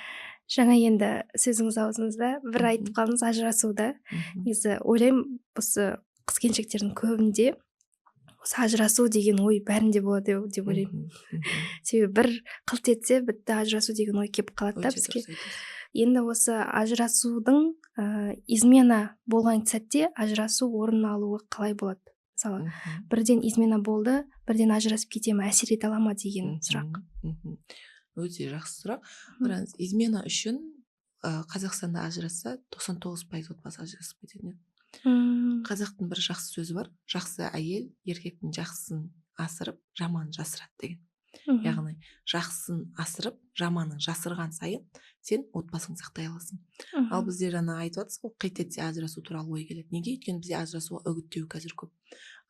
жаңа енді сөзіңіз аузыңызда бір айтып қалдыңыз, ажырасуды. Негізі ойлаймын, осы қыз келіншектердің көбінде осы ажырасу деген ой бәрінде болады деп ойлаймын. мхм, мхм. Себебі бір қылт етсе, бітті, ажырасу деген ой келіп қалады да Өте бізге. дұрыс айтасыз. Енді осы ажырасудың, измена болған сәтте ажырасу орын алуы қалай болады? Мысалы, бірден измена болды, бірден ажырасып кете ме, әсер ете ала ма деген сұрақ. Өте жақсы сұрақ. Қараңыз, измена үшін Қазақстанда ажырасса, 99% отбасы ажырасып кететін еді. Қазақтың бір жақсы сөзі бар: жақсы әйел еркектің жақсысын асырып, жаманын жасырады деген. Яғни жақсысын асырып, жаманын жасырған сайын сен отбасыңды сақтай аласың. Ал бізде жаңа айтып жатсыз ғой, қит етсе ажырасу туралы ой келеді. Неге? Өйткені бізде ажырасуға үгіттеу қазір көп.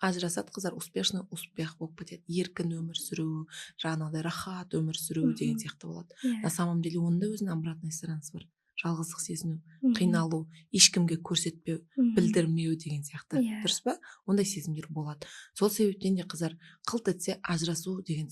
Ажырасады қыздар, успешный успех болып кетеді, еркін өмір сүру, жаңағыдай рахат өмір сүру деген сияқты болады. На самом деле оның да өзінің обратный сторонасы бар: жалғыздық сезіну, қиналу, ешкімге көрсетпеу, білдірмеу деген сияқты. Дұрыс па? Ондай сезімдер болады. Сол себептен де, қыздар, қылт етсе ажырасу деген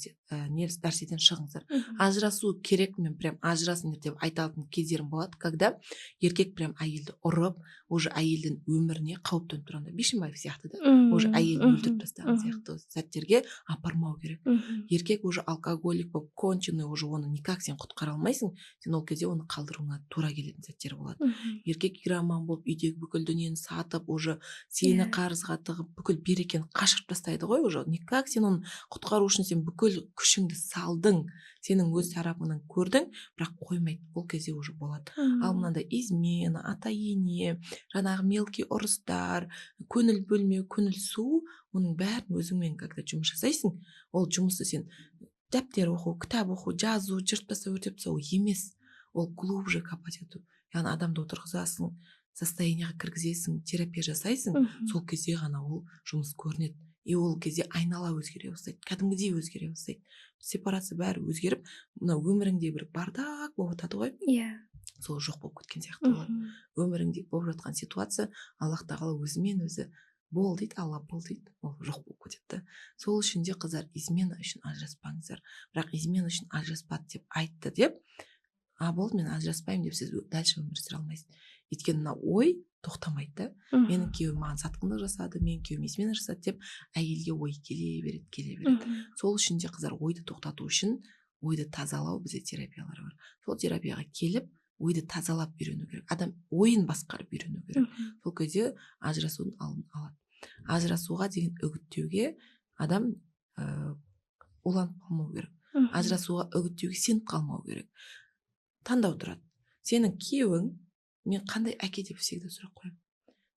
не нәрседен шығыңыздар. Ажырасу керек, мен прям ажырасыңдар деп айтатын кездерім болады, когда еркек прям әйелді ұрып, уже әйелдің өміріне қауіп төніп тұрғанда, Бишімбаев сияқты да, уже әйелін өлтіріп тастаған сияқты сәттерге апармау керек. Еркек уже алкоголик болып, конченый, уже оны никак сен құтқара алмайсың, сен ол кезде оны қалдыруыңа тура келетін сәттер болады. Еркек игроман болып, үйдегі бүкіл дүниені сатып, уже сені қарызға тығып, бүкіл берекені қашырып тастайды ғой. Уже никак сен оны құтқару үшін сен бүкіл күшіңді салдың, сенің өз тарапыңнан көрдің, бірақ қоймайды, ол кезде уже болады. Ал мынандай измена, ата ене, жаңағы мелкий ұрыстар, көңіл бөлмеу, көңіл суу, оның бәрін өзіңмен когда жұмыс жасайсың. Ол жұмысты сен дәптер оқу, кітап оқу, жазу, жыртып тастау, өртеп тастау емес, ол глубже копать ету. Яғни адамды отырғызасың, Состояние ға кіргізесің, терапия жасайсың. Сол кезде ғана ол жұмыс көрінеді. И ол кезде айнала өзгере бастайды, кәдімгідей өзгере бастайды, сепарация, бәрі өзгеріп, мына өміріңде бір бардак болып жатады ғой, сол жоқ болып кеткен сияқты болады. Өміріңде болып жатқан ситуация, Аллах тағала өзімен өзі бол дейді, Алла бол дейді, ол жоқ болып кетеді да. Сол үшін де, қыздар, измена үшін ажыраспаңыздар. Бірақ измена үшін ажыраспады деп айтты деп, а болды, мен ажыраспаймын деп сіз дальше өмір сүре алмайсыз. Өйткені мына ой тоқтамайды да. Менің күйеуім маған сатқындық жасады, менің күйеуім измена жасады деп әйелге ой келе береді, келе береді. Сол үшін де, қыздар, ойды тоқтату үшін, ойды тазалау, бізде терапиялар бар. Сол терапияға келіп, ойды тазалап үйрену керек, адам ойын басқарып үйрену керек. Сол кезде ажырасудың алдын алады. Ажырасуға деген үгіттеуге адам уланып қалмау керек. Ажырасуға үгіттеуге сеніп қалмау керек. Таңдау тұрады. Сенің күйеуің мен қандай әке деп всегда сұрақ қоямын.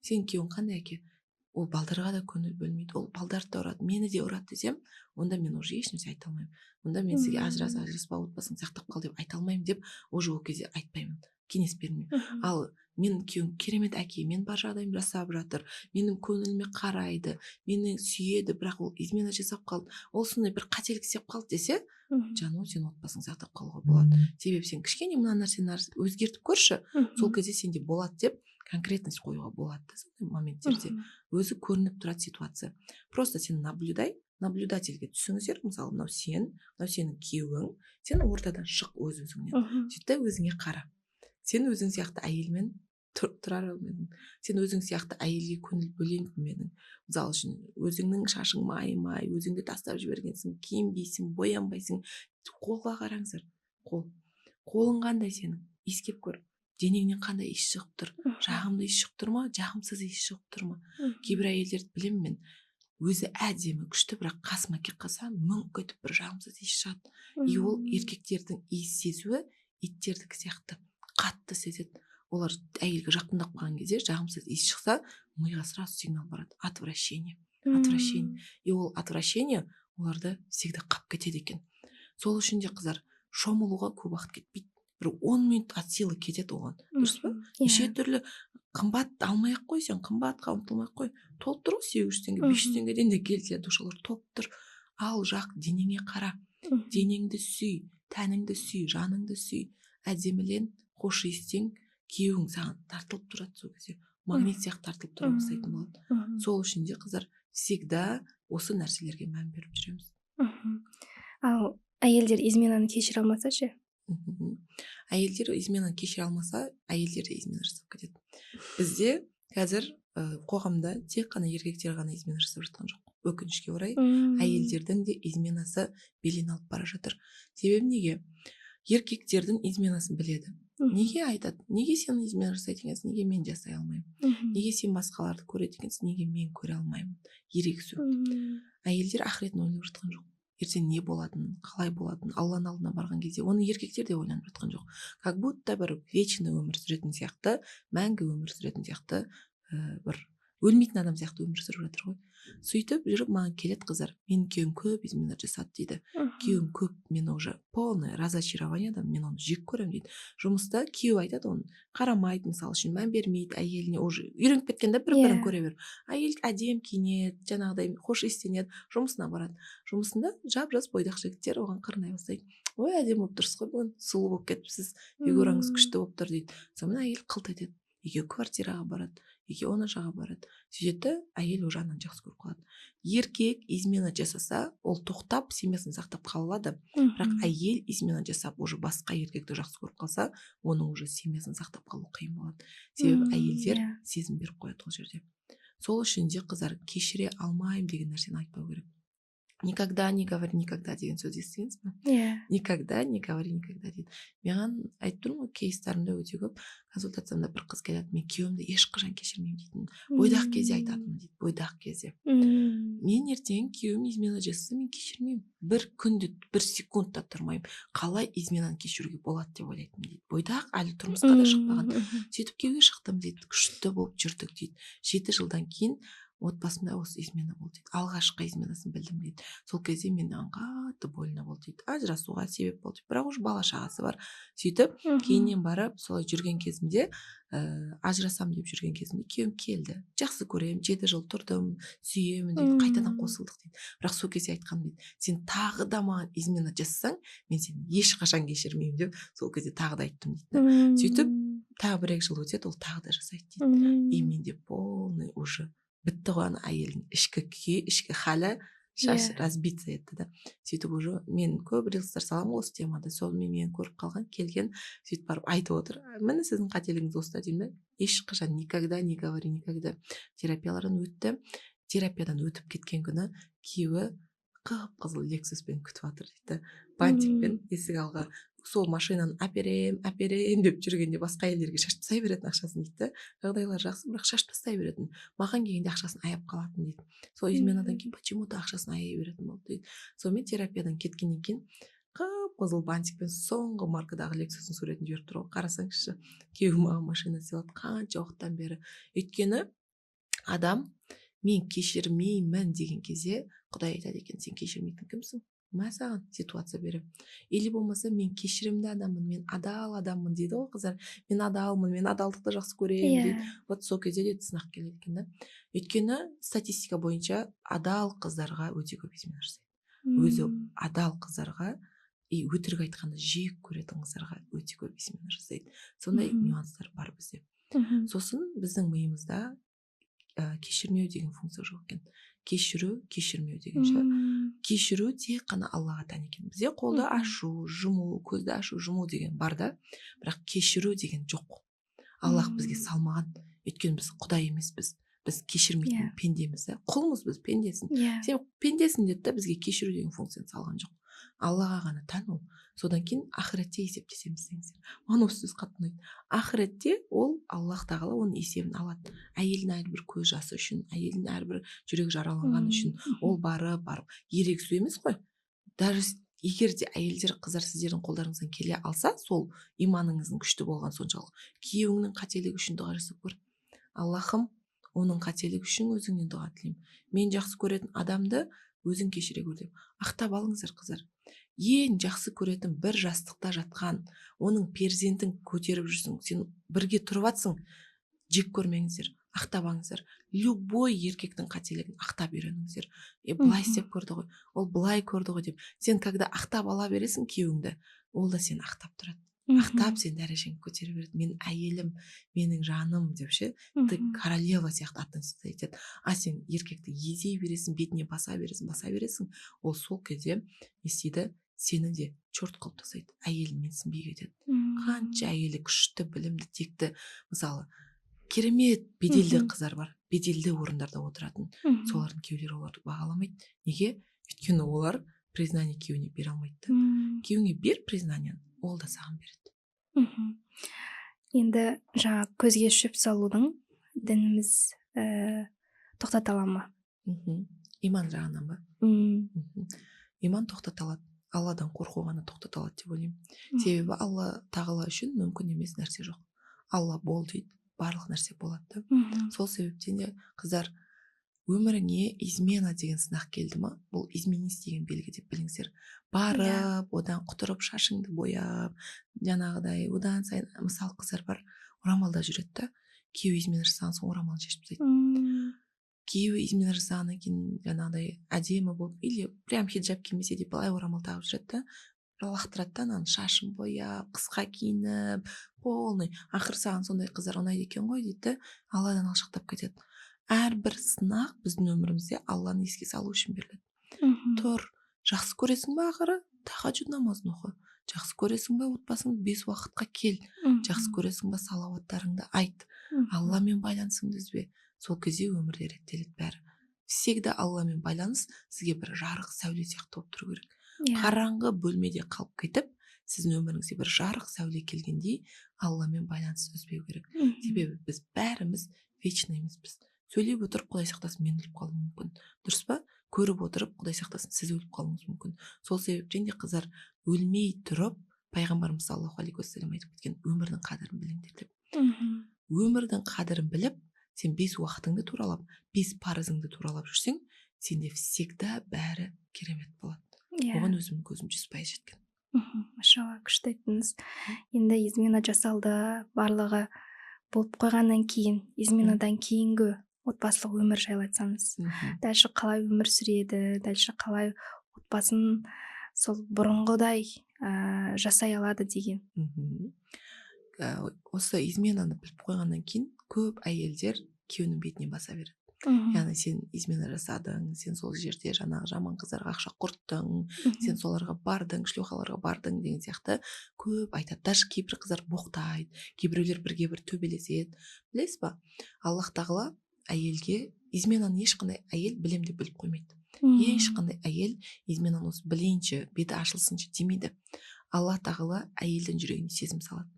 Сенің күйеуің қандай әке? Ол балдарға да көңіл бөлмейді, ол балдарды да ұрады, мені де ұрады десем, онда мен уже ешнәрсе айта алмаймын. Онда мен сізге ажырас, ажыраспа, отбасыңды сақтап қал деп айта алмаймын деп, уже ол кезде айтпаймын, кеңес бермеймін. Ал менің күйеуім керемет әке, мен бар жағдайымды жасап жатыр, менің көңіліме қарайды, мені сүйеді, бірақ ол измена жасап қалды, ол сондай бір қателік істеп қалды десе, жаным, сен отбасыңды сақтап қалуға болады, себебі сен кішкене мына нәрсені өзгертіп көрші, сол кезде сенде болады деп конкретность қоюға болады да. Сондай моменттерде өзі көрініп тұрады ситуация. Просто сен наблюдай, наблюдатель ге түсіңіздер. Мысалы, мынау сен, мынау сенің күйеуің. Сен ортадан шық өз өзіңнен, сөйт та өзіңе қара. Сен өзің сияқты әйелмен тұрар ма, сен өзің сияқты әйелге көңіл бөлетін бе едің? Мысалы үшін, өзіңнің шашың май май, өзіңді тастап жібергенсің, киінбейсің, боянбайсың. Қолға қараңыздар, қол, қолың қандай сенің? Иіскеп көр, денеңнен қандай иіс шығып тұр? Жағымды иіс шығып тұр ма, жағымсыз иіс шығып тұр ма? Кейбір әйелдерді білемін мен, өзі әдемі, күшті, бірақ қасыма келіп қалса, мүңк етіп бір жағымсыз иіс шығады. И ол еркектердің иіс сезуі иттердікі сияқты қатты сезеді. Олар әйелге жақындап қалған кезде жағымсыз иіс шықса, миға сразу сигнал барады: отвращение, отвращение. И ол отвращение оларды всегда қап кетеді екен. Сол үшін де, қыздар, шомылуға көп уақыт кетпейді, бір 10 минут от силы кетеді оған, дұрыс па? Неше түрлі қымбат алмай ақ қой, сен қымбатқа ұмтылмай ақ қой, толып тұр ғой, 800 теңге, 500 теңгеден де гель для душа лар толып тұр. Ал жақ, денеңе қара, денеңді сүй, тәніңді сүй, жаныңды сүй, әдемілен, хош иістен. Күйеуің саған тартылып тұрады сол кезде, магнит сияқты тартылып тұра бастайтын болады. Сол үшін де, қыздар, всегда осы нәрселерге мән беріп жүреміз. Ал әйелдер изменаны кешіре алмаса ше? Әйелдер изменаны кешіре алмаса, әйелдер де измена жасап кетеді. Бізде қазір қоғамда тек қана еркектер ғана измена жасап жатқан жоқ, өкінішке орай. Әйелдердің де изменасы белең алып бара жатыр. Себебі неге? Еркектердің изменасын біледі. Неге айтады? Неге сен измена жасайды екенсің, неге мен жасай алмаймын? Неге сен басқаларды көреді екенсің, неге мен көре алмаймын? Ерегісу. Әйелдер ақыретін ойлап жатқан жоқ, ертең не болатынын, қалай болатынын, Алланың алдына барған кезде. Оны еркектер де ойланып жатқан жоқ. Как будто бір вечный өмір сүретін сияқты, мәңгі өмір сүретін сияқты, бір өлмейтін адам сияқты өмір сүріп жатыр ғой. Сөйтіп жүріп маған келеді қыздар: менің күйеуім көп измена жасады дейді, күйеуім көп, мен уже полное разочарованияда, мен оны жек көремін дейді. Жұмыста күйеуі айтады, оны қарамайды, мысалы үшін, мән бермейді әйеліне, уже үйреніп кеткен да бір бірін көре беріп. Әйел әдемі киінеді, жаңағыдай хош иістенеді, жұмысына барады. Жұмысында жап жас бойдақ жігіттер оған қырынай бастайды: «Ой, әдемі болып тұрсыз ғой бүгін, сұлу болып кетіпсіз, фигураңыз күшті болып тұр», – дейді. Сонымен әйел қылт етеді, екеуі квартираға барады, екеуі ана жаққа барады. Сөйтеді да, әйел уже ананы жақсы көріп қалады. Еркек измена жасаса, ол тоқтап, семьясын сақтап қала алады. Бірақ әйел измена жасап, уже басқа еркекті жақсы көріп қалса, оның уже семьясын сақтап қалу қиын болады. Себебі әйелдер сезім беріп қояды ол жерде. Сол үшін де, қыздар, кешіре алмаймын деген нәрсені айтпау керек. «Никогда не говори никогда» деген сөз естігенсіз ба? Иә. «Никогда не говори никогда» дейді. Маған, айтып тұрмын ғой, кейстарымда өте көп. Консультациямда бір қыз келеді: «Мен күйеуімді ешқашан кешірмеймін» дейтін. Бойдақ кезде айтатынмын дейді, бойдақ кезде. «Мен ертең күйеуім измена жасаса, мен кешірмеймін, бір күнде, бір секунд та тұрмаймын. Қалай изменаны кешіруге болады деп ойлайтынмын», – дейді. Бойдақ, әлі тұрмысқа да шықпаған. «Сөйтіп күйеуге шықтым», – дейді, «күшті болып жүрдік», – дейді. 7 жылдан кейін Отбасымда осы измена болды дейді, алғашқы изменасын білдім дейді. Сол кезде маған қатты больно болды дейді, ажырасуға себеп болды дейді. Бірақ уже бала шағасы бар. Сөйтіп кейіннен барып солай жүрген кезімде, ажырасамын деп жүрген кезімде күйеуім келді. Жақсы көремін, 7 жыл тұрдым, сүйемін дейді, қайтадан қосылдық дейді. Бірақ сол кезде айтқаным дейді: сен тағы да маған измена жасасаң, мен сені ешқашан кешірмеймін деп сол кезде тағы да айттым дейді. Сөйтіп тағы 1-2 жыл өтеді, ол тағы да жасайды дейді. И менде полный уже бітті ғой, ана әйелдің ішкі күйі, ішкі халі шаш разбиться етті да. Сөйтіп уже мен көп рилстар саламын ғой осы темада, сонымен мені көріп қалған, келген. Сөйтіп барып айтып отыр: міне, сіздің қателігіңіз осында деймін да. Ешқашан никогда не говори никогда. Терапиялардан өтті. Терапиядан өтіп кеткен күні күйеуі қып қызыл Лексуспен күтіп жатыр дейді, бантикпен есік алға. Сол машинаны әперем, әперем деп жүргенде басқа әйелдерге шашып тастай беретін ақшасын дейді да. Жағдайлары жақсы, бірақ шашып тастай беретін. Маған келгенде ақшасын аяп қалатын дейді. Сол изменадан кейін почему то ақшасын аяй беретін болды дейді. Сонымен терапиядан кеткеннен кейін қып қызыл бантикпен соңғы маркадағы Лексустың суретін жіберіп тұр ғой. Қарасаңызшы, күйеуім маған машина сыйлады қанша уақыттан бері. Өйткені адам мен кешірмеймін деген кезде Құдай айтады екен: сен кешірмейтін кімсің, мә саған ситуация беремін. Или болмаса мен кешірімді адаммын, мен адал адаммын дейді ғой қыздар. Мен адалмын, мен адалдықты жақсы көремін дейді. Вот сол кезде де сынақ келеді екен да. Өйткені статистика бойынша адал қыздарға өте көп измена жасайды. Өзі адал қыздарға и өтірік айтқанды жек көретін қыздарға өте көп измена жасайды. Сондай нюанстар бар бізде. Сосын біздің миымызда кешірмеу деген функция жоқ екен. Кешіру, кешірмеу деген ше. Кешіру тек қана Аллаға тән екен. Бізде қолды ашу, жұму, көзді ашу, жұму деген бар да, бірақ кешіру деген жоқ. Аллах бізге салмаған. Өйткені біз құдай емеспіз, біз кешірмейтін пендеміз да, құлмыз біз, пендесің. Сен пендесің деді да, бізге кешіру деген функцияны салған жоқ. Аллаға ғана тән ол. Содан кейін ақыретте есептесеміз деңіздер. Маған осы сөз қатты ұнайды. Ақыретте ол Аллах тағала оның есебін алады. Әйелдің әрбір көз жасы үшін, әйелдің әрбір жүрегі жараланғаны үшін ол барып барып ерегісу емес қой. Даже егер де әйелдер, қыздар, сіздердің қолдарыңыздан келе алса, сол иманыңыздың күшті болған соншалық, күйеуіңнің қателігі үшін дұға жасап көр: Аллахым, оның қателігі үшін өзіңнен дұға тілеймін, мен жақсы көретін адамды өзің кешіре көр деп ақтап алыңыздар. Қыздар, ең жақсы көретін, бір жастықта жатқан оның перзентін көтеріп жүрсің, сен бірге тұрып жатсың, жек көрмеңіздер, ақтап алыңыздар. Любой еркектің қателігін ақтап үйреніңіздер. Е, былай істеп көрді ғой, ол былай көрді ғой деп. Сен когда ақтап ала бересің күйеуіңді, ол да сені ақтап тұрады. Ақтап, сен дәрежеңді көтере береді. Менің әйелім, менің жаным деп ше, ты королева сияқты относиться етеді. А сен еркекті езей бересің, бетіне баса бересің, баса бересің, ол сол кезде не істейді? Сені де черт қылып тастайды, әйелін менсінбей кетеді. Қанша әйелі күшті, білімді, текті, мысалы, керемет беделді қыздар бар, беделді орындарда отыратын, солардың күйеулері оларды бағаламайды. Неге? Өйткені олар признание күйеуіне бере алмайды да. Күйеуіңе бер признанияны, ол да саған береді. Енді жаңа көзге шөп салудың дініміз тоқтата ала ма? Иман жағынан ба? Иман тоқтата алады. Алладан қорқу ғана тоқтата алады деп ойлаймын. Себебі Алла тағала үшін мүмкін емес нәрсе жоқ. Алла бол дейді, барлық нәрсе болады да. Сол себептен де, қыздар, өміріңе измена деген сынақ келді ма, бұл изменись деген белгі деп біліңіздер. Барып одан құтырып, шашыңды бояп, жаңағыдай одан сайын, мысалы, қыздар бар, орамалда жүреді да, күйеуі измена жасаған соң орамалын шешіп тастайды. Күйеуі измена жасағаннан кейін жаңағыдай әдемі болып или прям хиджаб кимесе де, былай орамал тағып жүреді да, лақтырады да ананы, шашын бояп, қысқа киініп, полный. Ақыры саған сондай қыздар ұнайды екен ғой дейді да, Алладан алшақтап кетеді. Әрбір сынақ біздің өмірімізде Алланы еске салу үшін беріледі. Тұр, жақсы көресің ба, ақыры тахаджуд намазын оқы. Жақсы көресің ба, отбасыңды, бес уақытқа кел. Жақсы көресің ба, салауаттарыңды айт. Алламен байланысыңды үзбе. Сол кезде өмірде реттеледі бәрі. Всегда Алламен байланыс сізге бір жарық сәуле сияқты болып тұру керек. Қараңғы бөлмеде қалып кетіп, сіздің өміріңізге бір жарық сәуле келгендей, Алламен байланыс үзбеу керек. Себебі біз бәріміз вечный емеспіз. Сөйлеп отырып, Құдай сақтасын, мен өліп қалуым мүмкін, дұрыс па? Көріп отырып, Құдай сақтасын, сіз өліп қалуыңыз мүмкін. Сол себептен де, қыздар, өлмей тұрып, пайғамбарымыз саллаллаху алейхи уассалам айтып кеткен: өмірдің қадірін біліңдер деп. Өмірдің қадірін біліп, Сен бес уақытыңды туралап, бес парызыңды туралап жүрсең, сенде всегда бәрі керемет болады. Оған өзімнің көзім 100% жеткен. Машалла, күшті айттыңыз. Енді измена жасалды, барлығы болып қойғаннан кейін, изменадан кейінгі отбасылық өмір жайлы айтсаңыз. Дальше қалай өмір сүреді, дальше қалай отбасын сол бұрынғыдай жасай алады деген. Осы изменаны біліп қойғаннан кейін көп әйелдер күйеуінің бетіне баса береді. Яғни сен измена жасадың, сен сол жерде жаңағы жаман қыздарға ақша құрттың, сен соларға бардың, шлюхаларға бардың деген сияқты көп айтады. Даже кейбір қыздар боқтайды, кейбіреулер бірге бір төбелеседі. Білесіз ба, Аллах тағала әйелге изменаны ешқандай әйел білем деп біліп қоймайды. Ешқандай әйел изменаны осы білейінші, беті ашылсыншы демейді. Алла тағала әйелдің жүрегіне сезім салады.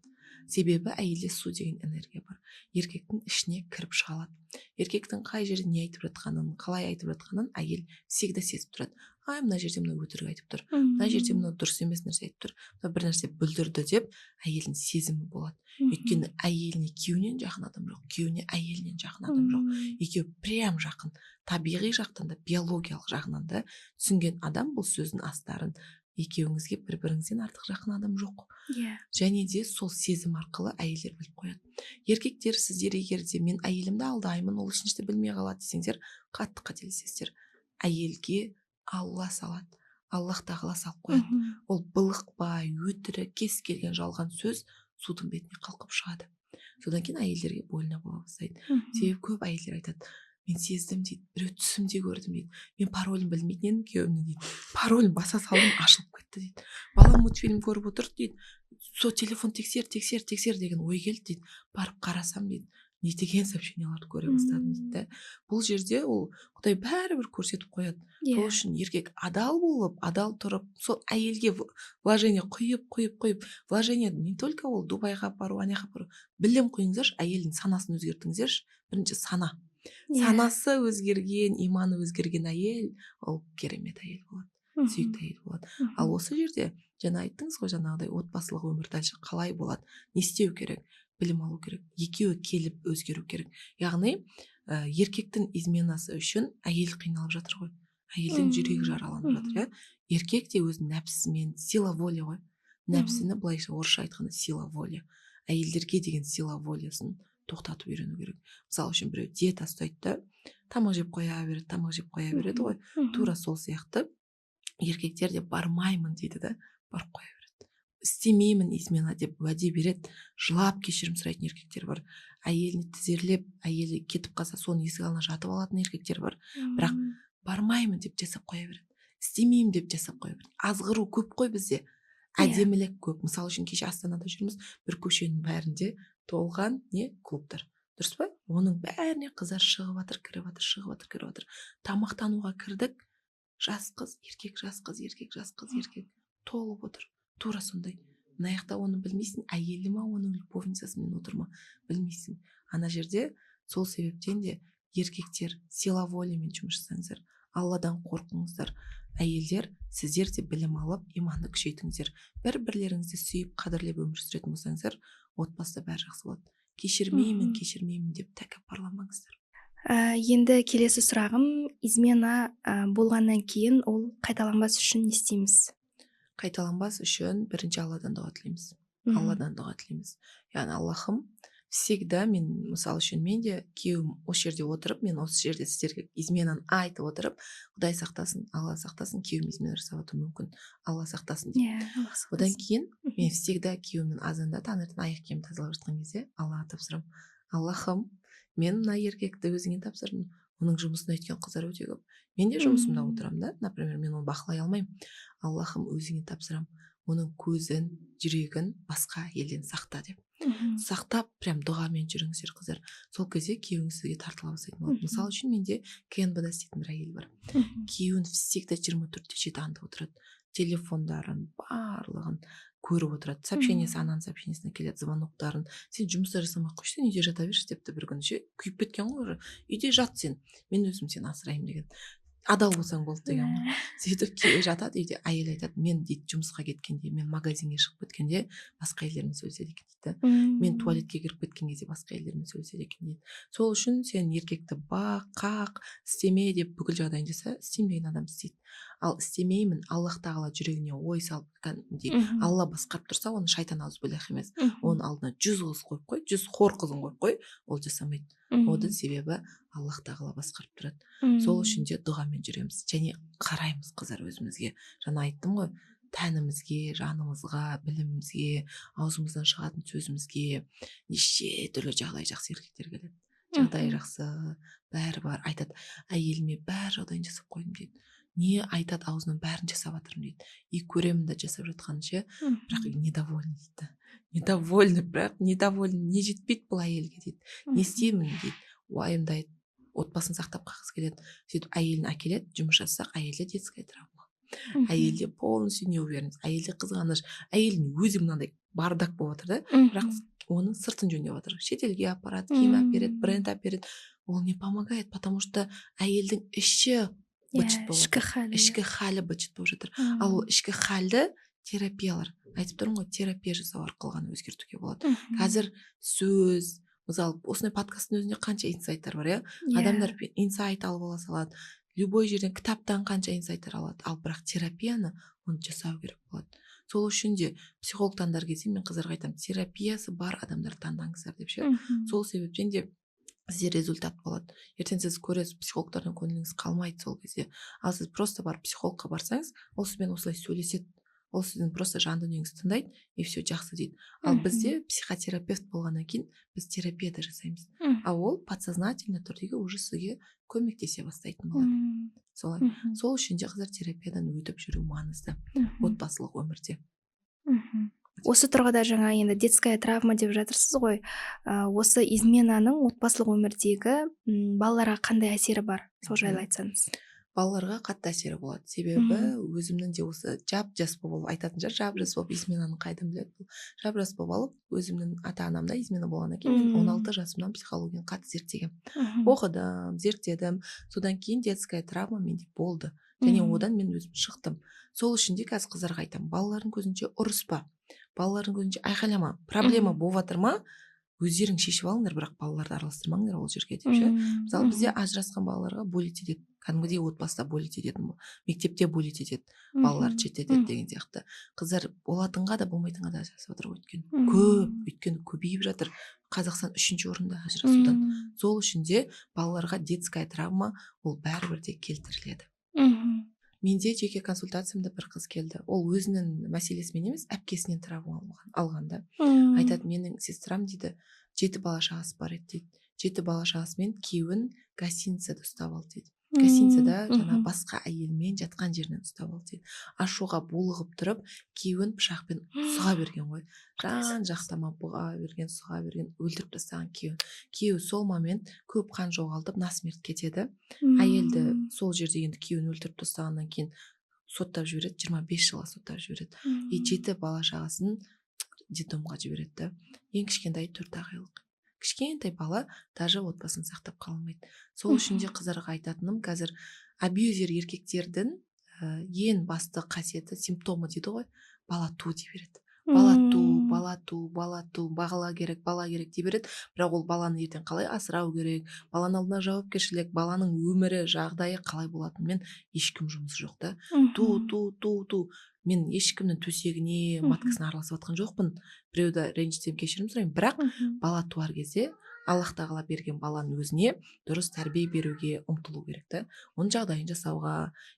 Себебі әйелде су деген энергия бар. Еркектің ішіне кіріп шыға алады. Еркектің қай жерде не айтып жатқанын, қалай айтып жатқанын әйел всегда сезіп тұрады. Ай, мына жерде мынау өтірік айтып тұр, мына жерде мынау дұрыс емес нәрсе айтып тұр, мынау бір нәрсе бүлдірді деп әйелдің сезімі болады. Өйткені әйеліне күйеуінен жақын адам жоқ, күйеуіне әйелінен жақын адам жоқ. Екеуі прям жақын. Табиғи жақтан да, биологиялық жағынан да түсінген адам бұл сөздің астарын: екеуіңізге бір біріңізден артық жақын адам жоқ. Және де сол сезім арқылы әйелдер біліп қояды. Еркектер, сіздер егер де мен әйелімді алдаймын, ол ешнәрсе білмей қалады десеңдер, қатты қателесесіздер. Әйелге Алла салады, Аллах тағала салып қояды. Ол былықпай, өтірік, кез келген жалған сөз судың бетіне қалқып шығады. Содан кейін әйелдерге больно бола бастайды. Себебі көп әйелдер айтады: мен сездім дейді, біреу түсімде көрдім дейді, мен паролін білмейтін едім күйеуімнің дейді, паролін баса салдым, ашылып кетті дейді, балам мультфильм көріп отырды дейді, сол телефон тексер, тексер, тексер деген ой келді дейді, барып қарасам дейді, не деген сообщенияларды көре бастадым дейді да. Бұл жерде ол Құдай бәрібір көрсетіп қояды. Сол үшін еркек адал болып, адал тұрып, сол әйелге вложение құйып, құйып, құйып, вложение не только ол Дубайға апару, ана жаққа апару, білім құйыңыздаршы, әйелдің санасын өзгертіңіздерші. Бірінші сана. Санасы өзгерген, иманы өзгерген әйел ол керемет әйел болады, сүйікті әйел болады. Ал осы жерде жаңа айттыңыз ғой, жаңағыдай отбасылық өмір дальше қалай болады, не істеу керек? Білім алу керек, екеуі келіп өзгеру керек. Яғни еркектің изменасы үшін әйел қиналып жатыр ғой, әйелдің жүрегі жараланып жатыр. Иә, еркек те өз нәпсісімен, сила воли ғой, нәпсіні, былайша орысша айтқанда, сила воли, әйелдерге деген сила волясын тоқтатып үйрену керек. Мысалы үшін, біреу диета ұстайды да, тамақ жеп қоя береді, тамақ жеп қоя береді ғой. Тура сол сияқты еркектер де бармаймын дейді да, барып қоя береді, істемеймін измена деп уәде береді, жылап кешірім сұрайтын еркектер бар, әйеліне тізерлеп, әйелі кетіп қалса, соның есік алдына жатып алатын еркектер бар. Бірақ бармаймын деп жасап қоя береді, істемеймін деп жасап қоя береді. Азғыру көп қой бізде, әдемілік көп. Мысалы үшін, кеше Астанада жүрміз, бір көшенің бәрінде толған не клубтар, дұрыс па? Оның бәріне қыздар шығып жатыр, кіріп жатыр, шығып жатыр, кіріп жатыр. Тамақтануға кірдік, жас қыз, еркек, жас қыз, еркек, жас қыз, еркек толып отыр. Тура сондай мына жақта оны білмейсің, әйелі ма, оның любовницасымен отыр ма, білмейсің ана жерде. Сол себептен де, еркектер, сила волямен жұмыс жасаңыздар, Алладан қорқыңыздар. Әйелдер, сіздер де білім алып, иманды күшейтіңіздер. бір бірлеріңізді сүйіп, қадірлеп өмір сүретін болсаңыздар, отбасыда бәрі жақсы болады. Кешірмеймін, кешірмеймін деп тәкаппарланбаңыздар. Енді келесі сұрағым: измена болғаннан кейін ол қайталанбас үшін не істейміз? Қайталанбас үшін бірінші Алладан дұға тілейміз. Алладан дұға тілейміз, яғни Аллахым, всегда мен, мысалы үшін, мен де күйеуім осы жерде отырып, мен осы жерде сіздерге изменаны айтып отырып, Құдай сақтасын, Алла сақтасын, күйеуім измена жасап жатуы мүмкін, Алла сақтасын деп. Иә, Алла сақтасын. Одан кейін мен всегда күйеуімнің азанда, таңертең аяқ киімін тазалап жатқан кезде Аллаға тапсырамын: Аллахым, мен мына еркекті өзіңе тапсырдым. Оның жұмысын өйткен қыздар өте көп, мен де жұмысымда отырамын да, например, мен оны бақылай алмаймын. Аллахым, өзіңе тапсырамын, оның көзін, жүрегін басқа әйелден сақта деп. Сақтап, прям дұғамен жүріңіздер, қыздар. Сол кезде күйеуіңіз сізге тартыла бастайтын болады. Мысалы үшін, менде КНБ да істейтін бір әйел бар. Күйеуін всегда 24/7 аңдып отырады, телефондарын барлығын көріп отырады, сообщениесі, ананың сообщениесіне келеді, звоноктарын. Сен жұмыста жасамай ақ қойшы, сен үйде жата берші депті бір күні ше, күйіп кеткен ғой уже. Үйде жат сен, мен өзім сені асыраймын деген. Адал болсаң болды деген ғой. Сөйтіп күйеуі жатады үйде, әйелі айтады: «Мен, – дейді, – жұмысқа кеткенде, мен магазинге шығып кеткенде басқа әйелдермен сөйлеседі екен», – дейді да. «Мен туалетке кіріп кеткен кезде басқа әйелдермен сөйлеседі екен», – дейді. Сол үшін сен еркекті бақ, қақ, істеме деп бүкіл жағдайын жаса, істеймін деген адам істейді. Ал істемеймін, Аллах тағала жүрегіне ой салып, кәдімгідей Алла басқарып тұрса оны, шайтан, аузубиллах, емес, оның алдына 100 қыз қойып қой, 100 хор қызын қойып қой, ол жасамайды. Оның себебі Аллах тағала басқарып тұрады. Сол үшін де дұғамен жүреміз және қараймыз, қыздар, өзімізге. Жаңа айттым ғой, тәнімізге, жанымызға, білімімізге, аузымыздан шығатын сөзімізге. Неше түрлі жағдай жақсы еркектер келеді, жағдайы жақсы, бәрі бар. Айтады: «Әйеліме бәр жағдайын жасап қойдым», – дейді. Не айтады аузынан, бәрін жасап жатырмын дейді. И көремін да жасап жатқанын ше, бірақ недовольный дейді, недовольный, бірақ недовольный. Не жетпейді бұл әйелге дейді, не істеймін дейді, уайымдайды, отбасын сақтап қалғысы келеді. Сөйтіп әйелін әкеледі, жұмыс жасасақ, әйелде детская травма, әйелде полностью неуверенность, әйелде қызғаныш, әйелдің өзі мынандай бардак болып жатыр да, бірақ оның сыртын жөндеп жатыр, шетелге апарады, киім алып береді, бренд алып береді. Ол не помогает, потому что әйелдің іші быт болып ішкі жатыр. Халі. Ішкі халі быт болып жатыр. Ал ол ішкі халді терапиялар, айтып тұрмын ғой, терапия жасау арқылы ғана өзгертуге болады. Қазір сөз, мысалы, осындай подкасттың өзінде қанша инсайттар бар, иә? Адамдар инсайт алып ала салады, любой жерден, кітаптан қанша инсайттар алады. Ал бірақ терапияны, оны жасау керек болады. Сол үшін де психолог таңдар кезде мен қыздарға айтамын: терапиясы бар адамдарды таңдаңыздар деп ше. Сол себептен де сізде результат болады. Ертең сіз көресіз, психологтардан көңіліңіз қалмайды сол кезде. Ал сіз просто барып психологқа барсаңыз, ол сізбен осылай сөйлеседі, ол сіздің просто жан дүниеңізді тыңдайды, и все, жақсы дейді. Ал бізде психотерапевт болғаннан кейін біз терапия да жасаймыз, ал ол подсознательно түрдегі уже сізге көмектесе бастайтын болады. Солай. Сол үшін де, қыздар, терапиядан өтіп жүру маңызды отбасылық өмірде. Осы тұрғыда жаңа енді детская травма деп жатырсыз ғой. Осы изменаның отбасылық өмірдегі балаларға қандай әсері бар, сол жайлы айтсаңыз. Балаларға қатты әсері болады, себебі өзімнің де осы жап жас болып айтатын шығар, жап жас болып изменаны қайдан біледі бұл, жап жас болып алып, өзімнің ата анамда измена болғаннан кейін мен 16 жасымнан психологияны қатты зерттегенмін, оқыдым, зерттедім. Содан кейін детская травма менде болды және одан мен өзім шықтым. Сол үшін де қазір қыздарға айтамын: балалардың көзінше ұрыспа, балалардың көзінше айқайлама. Проблема болып жатыр ма, өздерің шешіп алыңдар, бірақ балаларды араластырмаңдар ол жерге деп ше. Мысалы, бізде ажырасқан балаларға булить етеді кәдімгідей, отбасыда булить ететін, мектепте булить етеді, балаларды шеттетеді деген сияқты. Қыздар, болатынға да, болмайтынға да ажырасып жатыр ғой, өйткені көп, өйткені көбейіп жатыр. Қазақстан үшінші орында ажырасудан. Сол үшін де балаларға детская травма ол бәрібір де келтіріледі. Менде жеке консультациямда бір қыз келді, ол өзінің мәселесімен емес, әпкесінен травма алған да. Айтады: «Менің сестрам, – дейді, – жеті бала шағасы бар еді, – дейді, – жеті бала шағасымен күйеуін гостиницада ұстап алды, – дейді. – Гостиницада жаңа басқа әйелмен жатқан жерінен ұстап алды, – дейді. Ашуға булығып тұрып, күйеуін пышақпен сұға берген ғой, жан жақтама бұға берген, сұға берген, өлтіріп тастаған күйеуін. Күйеуі сол момент көп қан жоғалтып, насмерть кетеді. Әйелді сол жерде енді күйеуін өлтіріп тастағаннан кейін соттап жібереді, 25 жылға соттап жібереді. И жеті бала шағасын детдомға жібереді да. Ең кішкентайы 4-ақ айлық кішкентай бала, даже отбасын сақтап қала алмайды. Сол үшін де қыздарға айтатыным: қазір абьюзер еркектердің ең басты қасиеті, симптомы дейді ғой, бала ту дей береді, бала ту, бала ту, бала ту, бала керек, бала керек дей береді. Бірақ ол баланы ертең қалай асырау керек, баланың алдына жауапкершілік, баланың өмірі, жағдайы қалай болатынымен ешкім жұмысы жоқ та. Ту, ту, ту, ту. Мен ешкімнің төсегіне, маткасына араласып жатқан жоқпын, біреуді ренжітсем, кешірім сұраймын. Бірақ бала туар кезде Аллах тағала берген баланың өзіне дұрыс тәрбие беруге ұмтылу керек та, оның жағдайын жасауға.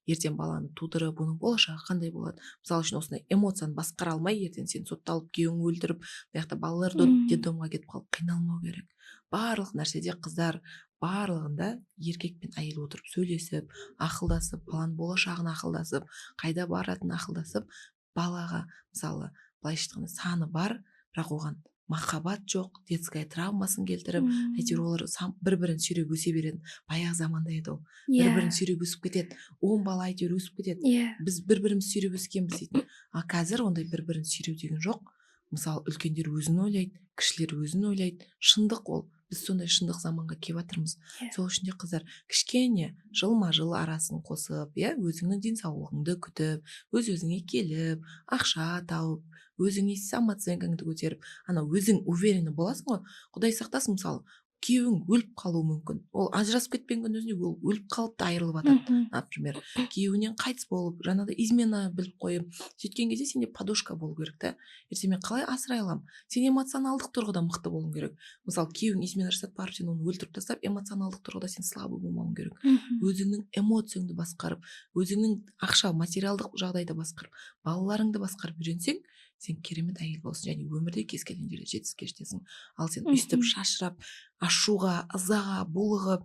Ертең баланы тудырып, оның болашағы қандай болады? Мысалы үшін, осындай эмоцияны басқара алмай, ертең сен сотталып, күйеуің өлтіріп, мына жақта балалар детдомға кетіп қалып, қиналмау керек. Барлық нәрседе, қыздар, барлығында еркек пен әйел отырып сөйлесіп, ақылдасып, баланың болашағын ақылдасып, қайда баратынын ақылдасып, балаға, мысалы, былайша айтқанда, саны бар, бірақ оған махаббат жоқ, детская травмасын келтіріп, әйтеуір олар бір бірін сүйреп өсе беретін. Баяғы заманда еді ол, бір бірін сүйреп өсіп кетеді, 10 бала әйтеуір өсіп кетеді. Біз бір бірімізді сүйреп өскенбіз дейтін. А қазір ондай бір бірін сүйреу деген жоқ. Мысалы, үлкендер өзін ойлайды, кішілер өзін ойлайды. Шындық ол. Біз сондай шындық заманға келіп жатырмыз. Иә. Сол үшін де, қыздар, кішкене жылма жыл арасын қосып, иә, өзіңнің денсаулығыңды күтіп, өз өзіңе келіп, ақша тауып, өзіңе самооценкаңды көтеріп, ана өзің уверенный боласың ғой. Құдай сақтасын, мысалы, күйеуің өліп қалуы мүмкін. Ол ажырасып кетпеген күннің өзінде ол өліп қалып та айырылып жатады. Например, күйеуінен қайтыс болып, жаңағыдай измена біліп қойып, сөйткен кезде сенде подушка болу керек та. Ертең мен қалай асырай аламын? Сен эмоционалдық тұрғыда мықты болуың керек. Мысалы, күйеуің измена жасап, барып сен оны өлтіріп тастап, эмоционалдық тұрғыда сен слабый болмауың керек. Өзіңнің эмоцияңды басқарып, өзіңнің ақша, материалдық жағдайды басқарып, балаларыңды басқарып үйренсең, сен керемет әйел боласың және өмірде кез келген жерде жетістікке жетесің. Ал сен өйстіп шашырап, ашуға, ызаға булығып,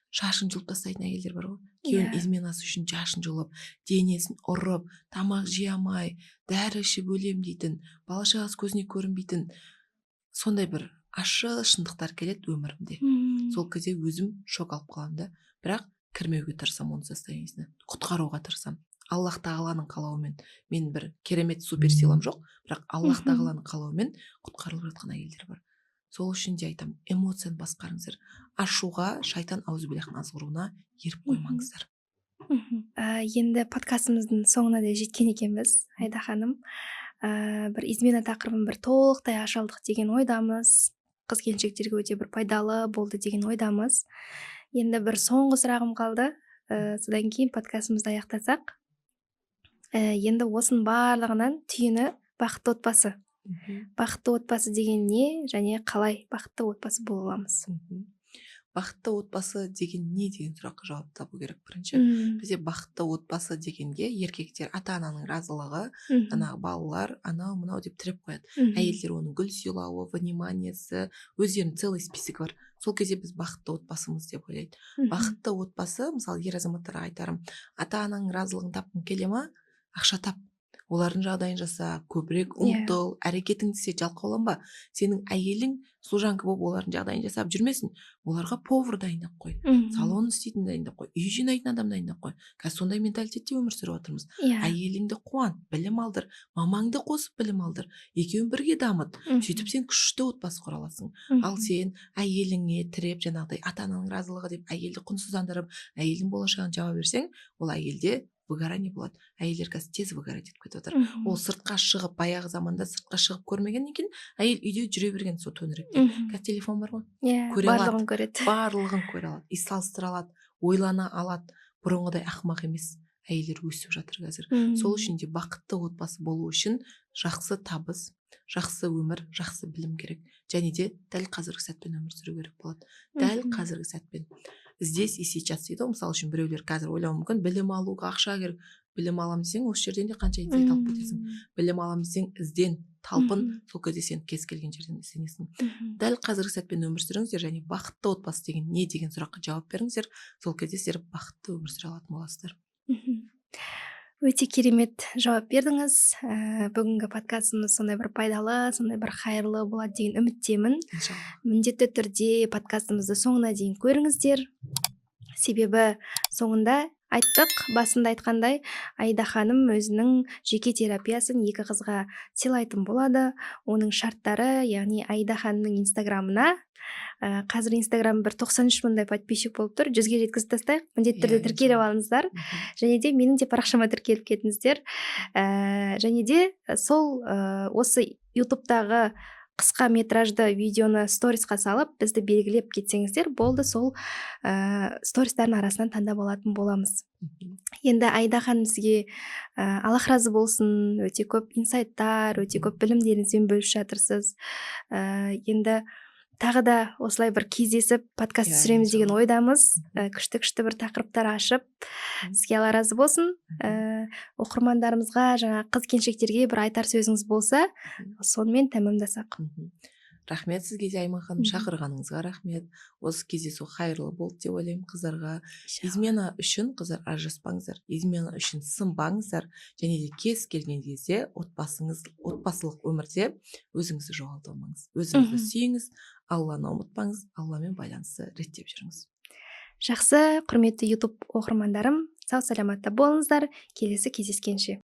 шашын жұлып тастайтын әйелдер бар ғой. Күйеуінің изменасы үшін шашын жұлып, денесін ұрып, тамақ жей алмай, дәрі ішіп өлем дейтін, бала шағасы көзіне көрінбейтін, сондай бір ащы шындықтар келеді өмірімде. Сол кезде өзім шок алып қаламын да, бірақ кірмеуге тырысамын, оның состояниесіне, құтқаруға тырысамын. Аллах тағаланың қалауымен, мен бір керемет суперсилам жоқ, бірақ Аллах тағаланың қалауымен құтқарылып жатқан әйелдер бар. Сол үшін де айтамын: эмоцияны басқарыңыздар, ашуға, шайтан аузубиллахтың азғыруына еріп қоймаңыздар. Енді подкастымыздың соңына да жеткен екенбіз, Айда ханым. Бір измена тақырыбын бір толықтай аша алдық деген ойдамыз. Қыз келіншектерге өте бір пайдалы болды деген ойдамыз. Енді бір соңғы сұрағым қалды. Содан кейін подкастымызды аяқтасақ. Енді осының барлығынан түйіні — бақытты отбасы. Бақытты отбасы деген не және қалай бақытты отбасы бола аламыз? Бақытты отбасы деген не деген сұраққа жауап табу керек бірінші. Бізде бақытты отбасы дегенге еркектер ата ананың разылығы, жаңағы балалар, анау мынау деп тіреп қояды. Әйелдер оның гүл сыйлауы, вниманиесі, өздерінің целый списогі бар. Сол кезде біз бақытты отбасымыз деп ойлайды. Бақытты отбасы, мысалы, ер азаматтарға айтарым: ата ананың разылығын тапқың келе ма, ақша тап, олардың жағдайын жаса, көбірек ұмтыл, әрекетіңді істе, жалқауланба. Сенің әйелің служанка болып олардың жағдайын жасап жүрмесін, оларға повар дайындап қой, салон істейтін дайындап қой, үй жинайтын адам дайындап қой. Қазір сондай менталитетте өмір сүріп жатырмыз. Әйеліңді қуант, білім алдыр, мамаңды қосып білім алдыр, екеуін бірге дамыт. Сөйтіп сен күшті отбасы құра аласың. Ал сен әйеліңе тіреп, жаңағыдай ата ананың разылығы деп, әйелді құнсыздандырып, әйелдің болашағын жаба берсең, ол әйелде выгорание болады. Әйелдер қазір тез выгорать етіп кетіп жатыр. Ол сыртқа шығып, баяғы заманда сыртқа шығып көрмегеннен кейін әйел үйде жүре берген сол төңіректе. Қазір телефон бар ғой, көре алады. Барлығын көреді. Барлығын көре алады и салыстыра алады, ойлана алады. Бұрынғыдай ақымақ емес, әйелдер өсіп жатыр қазір. Сол үшін де бақытты отбасы болу үшін жақсы табыс, жақсы өмір, жақсы білім керек және де дәл қазіргі сәтпен өмір сүру керек болады, дәл қазіргі сәтпен, здесь и сейчас дейді ғой. Мысалы үшін, біреулер қазір ойлауы мүмкін: білім алуға ақша керек. Білім аламын десең, осы жерден де қанша инсайт алып кетесің. Білім аламын десең, ізден, талпын. Сол кезде сен кез келген жерден ізденесің. Дәл қазіргі сәтпен өмір сүріңіздер және бақытты отбасы деген не деген сұраққа жауап беріңіздер. Сол кезде сіздер бақытты өмір сүре алатын боласыздар. Өте керемет жауап бердіңіз. Бүгінгі подкастымыз сондай бір пайдалы, сондай бір хайырлы болады деген үміттемін. Иншалла. Міндетті түрде подкастымызды соңына дейін көріңіздер, себебі соңында айттық, басында айтқандай, Аида ханым өзінің жеке терапиясын екі қызға сыйлайтын болады. Оның шарттары, яғни Аида ханымның инстаграмына, қазір инстаграм бір 93 мыңдай подписчик болып тұр, 100-ге жеткізіп тастайық. Міндетті түрде тіркеліп алыңыздар және де менің де парақшама тіркеліп кетіңіздер. Және де сол осы ютубтағы қысқа метражды видеоны сторисқа салып, бізді белгілеп кетсеңіздер болды, сол стористардың арасынан таңдап алатын боламыз. Енді, Аида ханым, сізге Аллах разы болсын, өте көп инсайттар, өте көп білімдеріңізбен бөлісіп жатырсыз. Енді тағы да осылай бір кездесіп подкаст түсіреміз деген Иншалла. ойдамыз. Күшті күшті бір тақырыптар ашып. Сізге Алла разы болсын. Оқырмандарымызға, жаңа қыз келіншектерге бір айтар сөзіңіз болса, сонымен тәмамдасақ. Рахмет сізге де, Айман ханым, шақырғаныңызға рахмет. Осы кездесу хайырлы болды деп ойлаймын қыздарға. Измена үшін, қыздар, ажыраспаңыздар, измена үшін сынбаңыздар және де кез келген кезде отбасыңыз, отбасылық өмірде өзіңізді жоғалтып алмаңыз, өзіңізді сүйіңіз, Алланы ұмытпаңыз, Алламен байланысты реттеп жүріңіз. Жақсы, құрметті ютуб оқырмандарым, сау саламатта болыңыздар, келесі кездескенше.